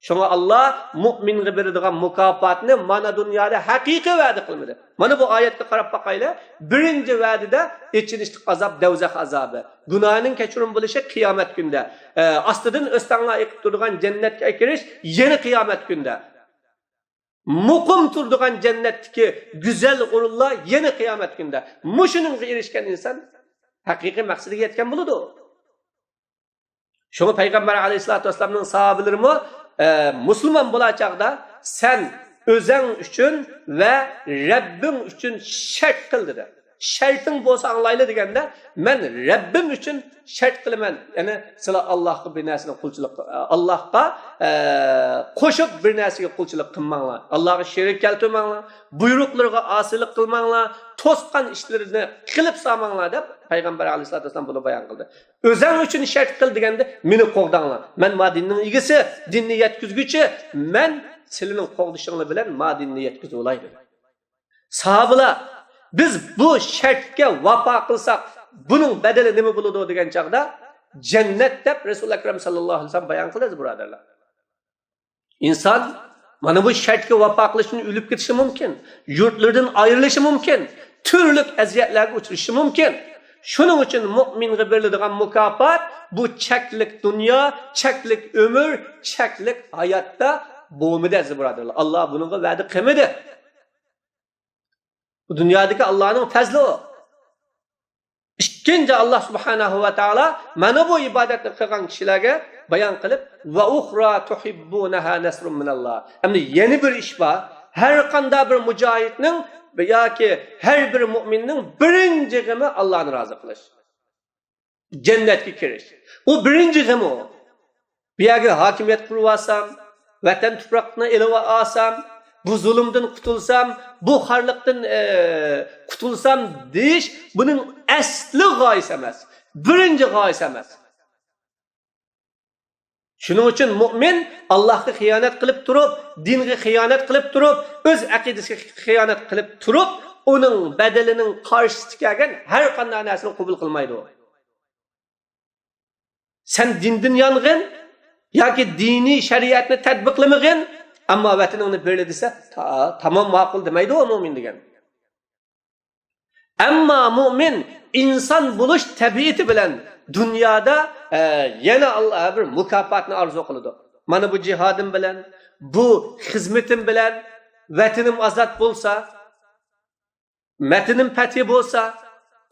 شۇڭا ئاللاھ مۇئمىنغا بېرىدىغان مۇكاپاتنى مانا دۇنيادا ھەقىقىي ۋەدە قىلمىدى. مانا بۇ ئايەتكە قاراپ باقايلى. بىرىنچى ۋەدىدە ئېچىنىشلىق ئازاب، دەۋزەخ ئازابى. گۇناھنىڭ كەچۈرۈم بولۇشى قىيامەت كۈندە. ئە، ئاستىدىن ئۆستەڭلار ئېقىپ تۇرىدىغان جەننەتكە كىرىش يەنە قىيامەت كۈندە. مۇقىم تۇرىدىغان جەننەتتىكى گۈزەل ئورۇنلار يەنە قىيامەت كۈندە. مۇشۇنىڭغا ئېرىشكەن ئىنسان ھەقىقىي مەقسىتىگە يەتكەن بولىدۇ. شۇڭا پەيغەمبەر ئەلەيھىسسالاتۇ ۋەسسالامنىڭ ساھابىلىرىمۇ، ئە، مۇسۇلمان بولا چاغدا سەن ئۆزەڭ ئۈچۈن ۋە رەببىڭ ئۈچۈن شەرت قىل دېدى. شەرتىڭ بولسا ئاڭلايلى دېگەندە، مەن رەببىم ئۈچۈن شەرت قىلىمەن. يەنى سىلەر ئاللاھقا بىر نەرسىنى قۇلچىلىق، ئاللاھقا، ئە، قوشۇپ بىر نەرسىگە قۇلچىلىق قىلماڭلار. ئاللاھقا شېرىك كەلتۈرمەڭلار. بۇيرۇقلىرىغا ئاسىيلىق قىلماڭلار. توسقان ئىشلىرىنى قىلىپ سالماڭلار دەپ پەيغەمبەر ئەلەيھىسسالاتۇ ۋەسسالام بۇنى بايان قىلدى. ئۆزەڭ ئۈچۈن شەرت قىل دېگەندە، مېنى قوغداڭلار. مەن ما دىننىڭ ئىگىسى، دىننى يەتكۈزگۈچى، مەن سىلىنىڭ قوغدىشىڭلار بىلەن ما دىننى يەتكۈزۈۋالاي دېدى. ساھابىلار، بىز بۇ شەرتكە ۋاپا قىلساق، بۇنىڭ بەدىلى نېمە بولىدۇ دېگەن چاغدا، جەننەت دەپ رەسۇل ئەكرەم ساللاللاھۇ ئەلەيھى ۋەسەللەم بايان قىلدى، ئەزىز بۇرادەرلەر. ئىنسان مانا بۇ شەرتكە ۋاپا قىلىشتىن ئۆلۈپ كېتىشى مۇمكىن، يۇرتلىرىدىن ئايرىلىشى مۇمكىن، تۈرلۈك ئەزىيەتلەرگە ئۇچرىشى مۇمكىن. شۇنىڭ ئۈچۈن مۇئمىنغا بېرىلىدىغان مۇكاپات بۇ چەكلىك دۇنيا، چەكلىك ئۆمۈر، چەكلىك ھاياتتا بولمىدى، ئەزىز بۇرادەرلەر. ئاللاھ بۇنىڭغا ۋەدە قىلمىدى. بۇ دۇنيادىكى ئاللاھنىڭ پەزلى ئۇ. ئىككىنچى، ئاللاھ سۇبھانەھۇ ۋە تائالا مانا بۇ ئىبادەتنى قىلغان كىشىلەرگە بايان قىلىپ، «ۋە ئۇخرا تۇھىببۇنەھا نەسرۇن مىنەللاھ.» ئەمدى يەنە بىر ئىش بار. ھەر قانداق بىر مۇجاھىدنىڭ ياكى ھەر بىر مۇئمىننىڭ بىرىنچى غېمى ئاللاھنى رازى قىلىش. جەننەتكە كىرىش. ئۇ بىرىنچى غېمى ئۇ. بۇ يەرگە ھاكىمىيەت قۇرۇۋالسام، ۋەتەن تۇپراقنى ئېلىۋالسام، بۇ زۇلۇمدىن قۇتۇلسام، بۇ خارلىقتىن، ئە، قۇتۇلسام دېيىش بۇنىڭ ئەسلى غايىسى ئەمەس. بىرىنچى غايىسى ئەمەس. شۇنىڭ ئۈچۈن مۇئمىن ئاللاھقا خىيانەت قىلىپ تۇرۇپ، دىنغا خىيانەت قىلىپ تۇرۇپ، ئۆز ئەقىدىسىگە خىيانەت قىلىپ تۇرۇپ، ئۇنىڭ بەدىلىنىڭ قارشىسىدا كەلگەن ھەر قانداق نەرسىنى قوبۇل قىلمايدۇ. سەن دىندىن يانغىن، ياكى دىنىي شەرىئەتنى تەتبىقلىمىغىن، ئەمما ۋەتىنىڭنى بېرىلى دېسە، تا-، تامام ماقۇل دېمەيدۇ ئۇ مۆمىن دېگەن. ئەمما مۆمىن ئىنسان بولۇش تەبىئىتى بىلەن دۇنيادا، ئە، يەنە ئاللا بىر مۇكاپاتنى ئارزۇ قىلىدۇ. مانا بۇ جىھادىم بىلەن، بۇ خىزمىتىم بىلەن ۋەتىنىم ئازاد بولسا، ۋەتىنىم پەتھى بولسا،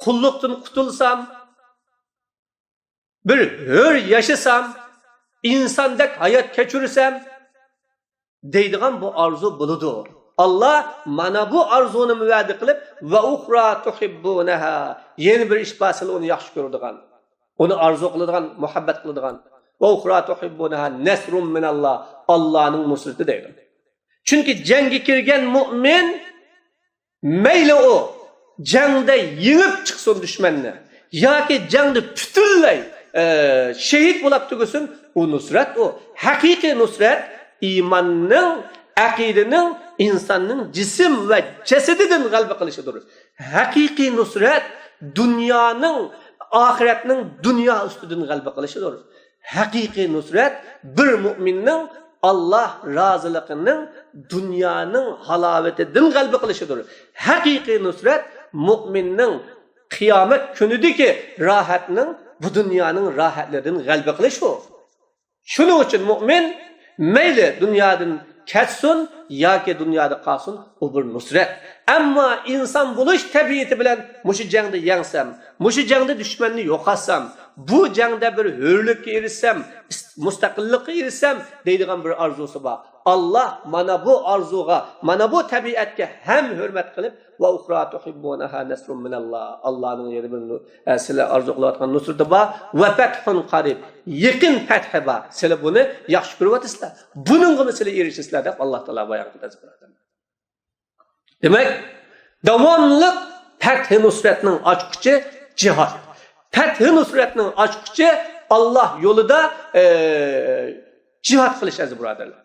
قۇللۇقتىن قۇتۇلسام، بىر ھۆر ياشىسام، ئىنساندەك ھايات كەچۈرسەم، دەيدىغان بۇ ئارزۇ بولىدۇ. ئاللا مانا بۇ ئارزۇنىمۇ ۋەدە قىلىپ، ۋە ئۇخرا تۇھىببۇنەھا، يەنە بىر ئىش بار، سىلەر ئۇنى ياخشى كۆرىدىغان، ئۇنى ئارزۇ قىلىدىغان، مۇھەببەت قىلىدىغان. ۋە ئۇخرا تۇھىببۇنەھا نەسرۇن مىنەللا، ئاللانىڭ نۇسرىتى دەيدۇ. چۈنكى جەڭگە كىرگەن مۆمىن مەيلى ئۇ جەڭدە يېڭىپ چىقسۇن دۈشمەننى ياكى جەڭدە پۈتۈنلەي، ئە، شېھىت بولاپ تۈگىسۇن، ئۇ نۇسرەت ئۇ. ھەقىقىي نۇسرەت ئىماننىڭ، ئەقىدىنىڭ، ئىنساننىڭ جىسىم ۋە جەسىتىدىن غەلىبە قىلىشىدۇر. ھەقىقىي نۇسرەت دۇنيانىڭ، ئاخىرەتنىڭ دۇنيا ئۈستىدىن غەلىبە قىلىشىدۇر. ھەقىقىي نۇسرەت بىر مۆمىننىڭ ئاللا رازىلىقىنىڭ، دۇنيانىڭ ھالاۋىتىدىن غەلىبە قىلىشىدۇر. ھەقىقىي نۇسرەت مۆمىننىڭ قىيامەت كۈنىدىكى راھەتنىڭ، بۇ دۇنيانىڭ راھەتلىرىدىن غەلىبە قىلىشى. شۇنىڭ ئۈچۈن مۆمىن مەيلى دۇنيادىن كەتسۇن ياكى دۇنيادا قالسۇن، ئۇ بىر نۇسرەت. ئەمما ئىنسان بولۇش تەبىئىتى بىلەن مۇشۇ جەڭدە يەڭسەم، مۇشۇ جەڭدە دۈشمەننى يوقاتسام، بۇ جەڭدە بىر ھۆرلۈككە ئېرىشسەم، ئىس-، مۇستەقىللىققە ئېرىشسەم دەيدىغان بىر ئارزۇسى بار. ئاللا مانا بۇ ئارزۇغا، مانا بۇ تەبىئەتكە ھەم ھۆرمەت قىلىپ، ۋە ئۇخرا تۇھىببۇنەھا نەسرۇن مىنەللا، ئاللانىڭ يەنە بىر نۇ-، ئە، سىلەر ئارزۇ قىلىۋاتقان نۇسرىتى بار، ۋە فەتھۇن قەرىب، يېقىن پەتھى بار، سىلەر بۇنى ياخشى كۆرۈۋاتىسىلەر، بۇنىڭغىمۇ سىلەر ئېرىشىسىلەر دەپ ئاللا تائالا بايان قىلدى. دېمەك، داۋاملىق پەتھى نۇسرەتنىڭ ئاچقۇچى جىھاد. پەتھى نۇسرەتنىڭ ئاچقۇچى ئاللا يولىدا، ئە، جىھاد قىلىش، ئەزىز بۇرادەرلەر.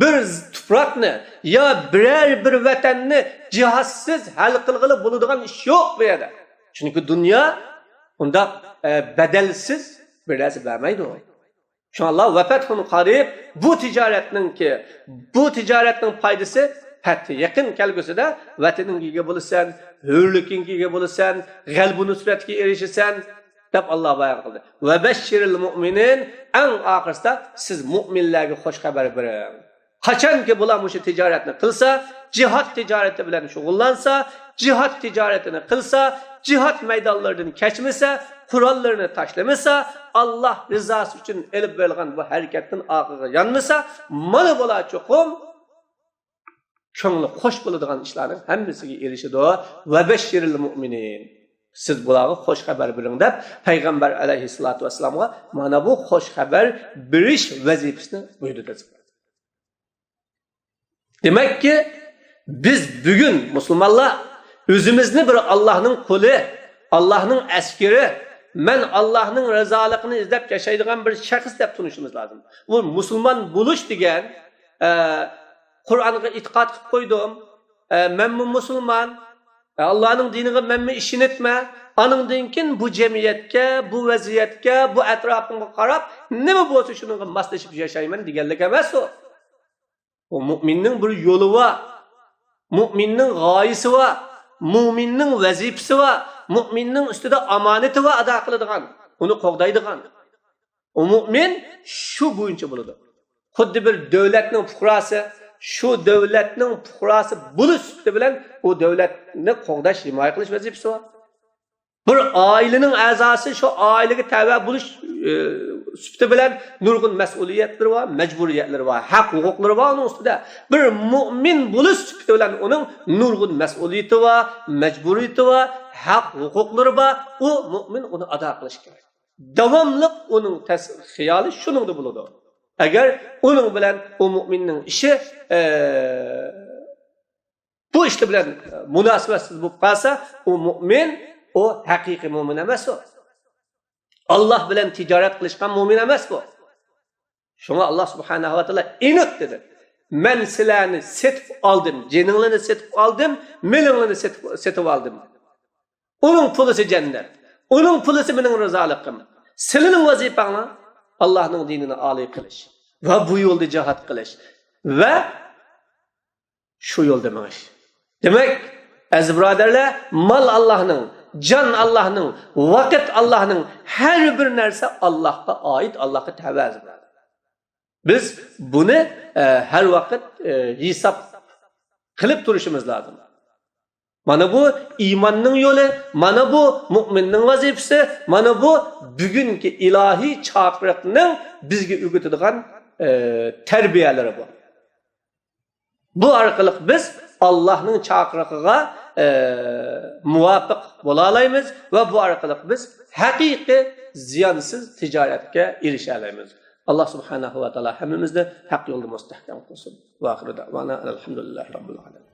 بىر تۇپراقنى يا بىرەر بىر ۋەتەننى جىھادسىز ھەل قىلغىلى بولىدىغان ئىش يوق بۇ يەردە. چۈنكى دۇنيا ئۇنداق، ئە، بەدەلسىز بىر نەرسە بەرمەيدۇ. شۇڭا ئاللا ۋە فەتھۇن قەرىب، بۇ تىجارەتنىڭكى، بۇ تىجارەتنىڭ پايدىسى پەتھى يېقىن كەلگۈسىدە ۋەتىنىڭگە ئىگە بولىسەن، ھۆرلۈكۈڭگە ئىگە بولىسەن، غەلىبە نۇسرەتكە ئېرىشىسەن، دەپ ئاللا بايان قىلدى. ۋە بەششىرىل مۇئمىنىن، ئەڭ ئاخىرسىدا سىز مۇئمىنلەرگە خوش خەۋەر بېرىڭ. قاچانكى بۇلار مۇشۇ تىجارەتنى قىلسا، جىھاد تىجارىتى بىلەن شۇغۇللانسا، جىھاد تىجارىتىنى قىلسا، جىھاد مەيدانلىرىدىن كەچمىسە، قوراللىرىنى تاشلىمىسا، ئاللا رىزاسى ئۈچۈن ئېلىپ بېرىلغان بۇ ھەرىكەتتىن ئارقىغا يانمىسا، مانا بۇلار چوقۇم كۆڭلى خوش بولىدىغان ئىشلارنىڭ ھەممىسىگە ئېرىشىدۇ. ۋە بەششىرىل مۇئمىنىن. سىز بۇلارغا خوش خەۋەر بېرىڭ دەپ، پەيغەمبەر ئەلەيھىسسالاتۇ ۋەسسالامغا مانا بۇ خوش خەۋەر بېرىش ۋەزىپىسىنى بۇيرۇدى. دېمەككى، بىز بۈگۈن مۇسۇلمانلار ئۆزىمىزنى بىر ئاللاھنىڭ قۇلى، ئاللاھنىڭ ئەسكىرى، مەن ئاللاھنىڭ رىزالىقىنى ئىزدەپ ياشايدىغان بىر شەخس دەپ تونۇشىمىز لازىم. بۇ مۇسۇلمان بولۇش دېگەن، ئە، قۇرئانغا ئېتىقاد قىلىپ قويدۇم، ئە، مەنمۇ مۇسۇلمان، ئە، ئاللاھنىڭ دىنىغا مەنمۇ ئىشىنىپمەن، ئانىڭدىن كېيىن بۇ جەمئىيەتكە، بۇ ۋەزىيەتكە، بۇ ئەتراپىمغا قاراپ، نېمە بولسا شۇنىڭغا ماسلىشىپ ياشايمەن دېگەنلىك ئەمەس ئۇ. ئۇ مۆمىننىڭ بىر يولى بار. مۆمىننىڭ غايىسى بار. مۆمىننىڭ ۋەزىپىسى بار. مۆمىننىڭ ئۈستىدە ئامانىتى بار ئادا قىلىدىغان، ئۇنى قوغدايدىغان. ئۇ مۆمىن شۇ بويىچە بولىدۇ. خۇددى بىر دۆلەتنىڭ پۇقراسى، شۇ دۆلەتنىڭ پۇقراسى بولۇش سۈپىتى بىلەن ئۇ دۆلەتنى قوغداش، ھىمايە قىلىش ۋەزىپىسى بار. بىر ئائىلىنىڭ ئەزاسى، شۇ ئائىلىگە تەۋە بولۇش، ئى، سۈپىتى بىلەن نۇرغۇن مەسئۇلىيەتلىرى بار، مەجبۇرىيەتلىرى بار، ھەق ھوقۇقلىرى بار ئۇنىڭ ئۈستىدە. بىر مۆمىن بولۇش سۈپىتى بىلەن ئۇنىڭ نۇرغۇن مەسئۇلىيىتى بار، مەجبۇرىيىتى بار، ھەق ھوقۇقلىرى بار. ئۇ مۆمىن ئۇنى ئادا قىلىشى كېرەك. داۋاملىق ئۇنىڭ تەس-، خىيالى شۇنىڭدا بولىدۇ. ئەگەر ئۇنىڭ بىلەن ئۇ مۆمىننىڭ ئىشى، ئى، بۇ ئىشلار بىلەن مۇناسىۋەتسىز بولۇپ قالسا، ئۇ مۆمىن، ئۇ ھەقىقىي مۆمىن ئەمەس ئۇ. ئاللا بىلەن تىجارەت قىلىشقان مۆمىن ئەمەس بۇ. شۇڭا ئاللا سۇبھانەھۇ ۋە تائالا ئېنىق دېدى، مەن سىلەرنى سېتىپ ئالدىم، جېنىڭلارنى سېتىپ ئالدىم، مېلىڭلارنى سېتىپ، سېتىپ ئالدىم. ئۇنىڭ پۇلىسى جەننەت، ئۇنىڭ پۇلىسى مېنىڭ رىزالىقىم. سىلىنىڭ ۋەزىپەڭلار ئاللاھنىڭ دىنىنى ئالىي قىلىش ۋە بۇ يولدا جىھاد قىلىش ۋە شۇ يولدا مېڭىش. دېمەك، ئەزىز بۇرادەرلەر، مال ئاللاھنىڭ، جان ئاللاھنىڭ، ۋاقىت ئاللاھنىڭ، ھەر بىر نەرسە ئاللاھقا ئائىت، ئاللاھقا تەۋە، ئەزىز بۇرادەرلەر. بىز بۇنى، ئە، ھەر ۋاقىت، ئە، ھېساب قىلىپ تۇرۇشىمىز لازىم. مانا بۇ ئىماننىڭ يولى، مانا بۇ مۇئمىننىڭ ۋەزىپىسى، مانا بۇ بۈگۈنكى ئىلاھىي چاقىرىقنىڭ بىزگە ئۆگىتىدىغان، ئە، تەربىيەلىرى بۇ. بۇ ئارقىلىق بىز ئاللاھنىڭ چاقىرىقىغا، ئە، مۇۋاپىق بولالايمىز ۋە بۇ ئارقىلىق بىز ھەقىقىي زىيانسىز تىجارەتكە ئېرىشەلەيمىز. ئاللاھ سۇبھانەھۇ ۋە تائالا ھەممىمىزنى ھەق يولدا مۇستەھكەم قىلسۇن. ۋاخىرۇ دەۋانا ئەلھەمدۇلىللاھى رەببىل ئالەمىن.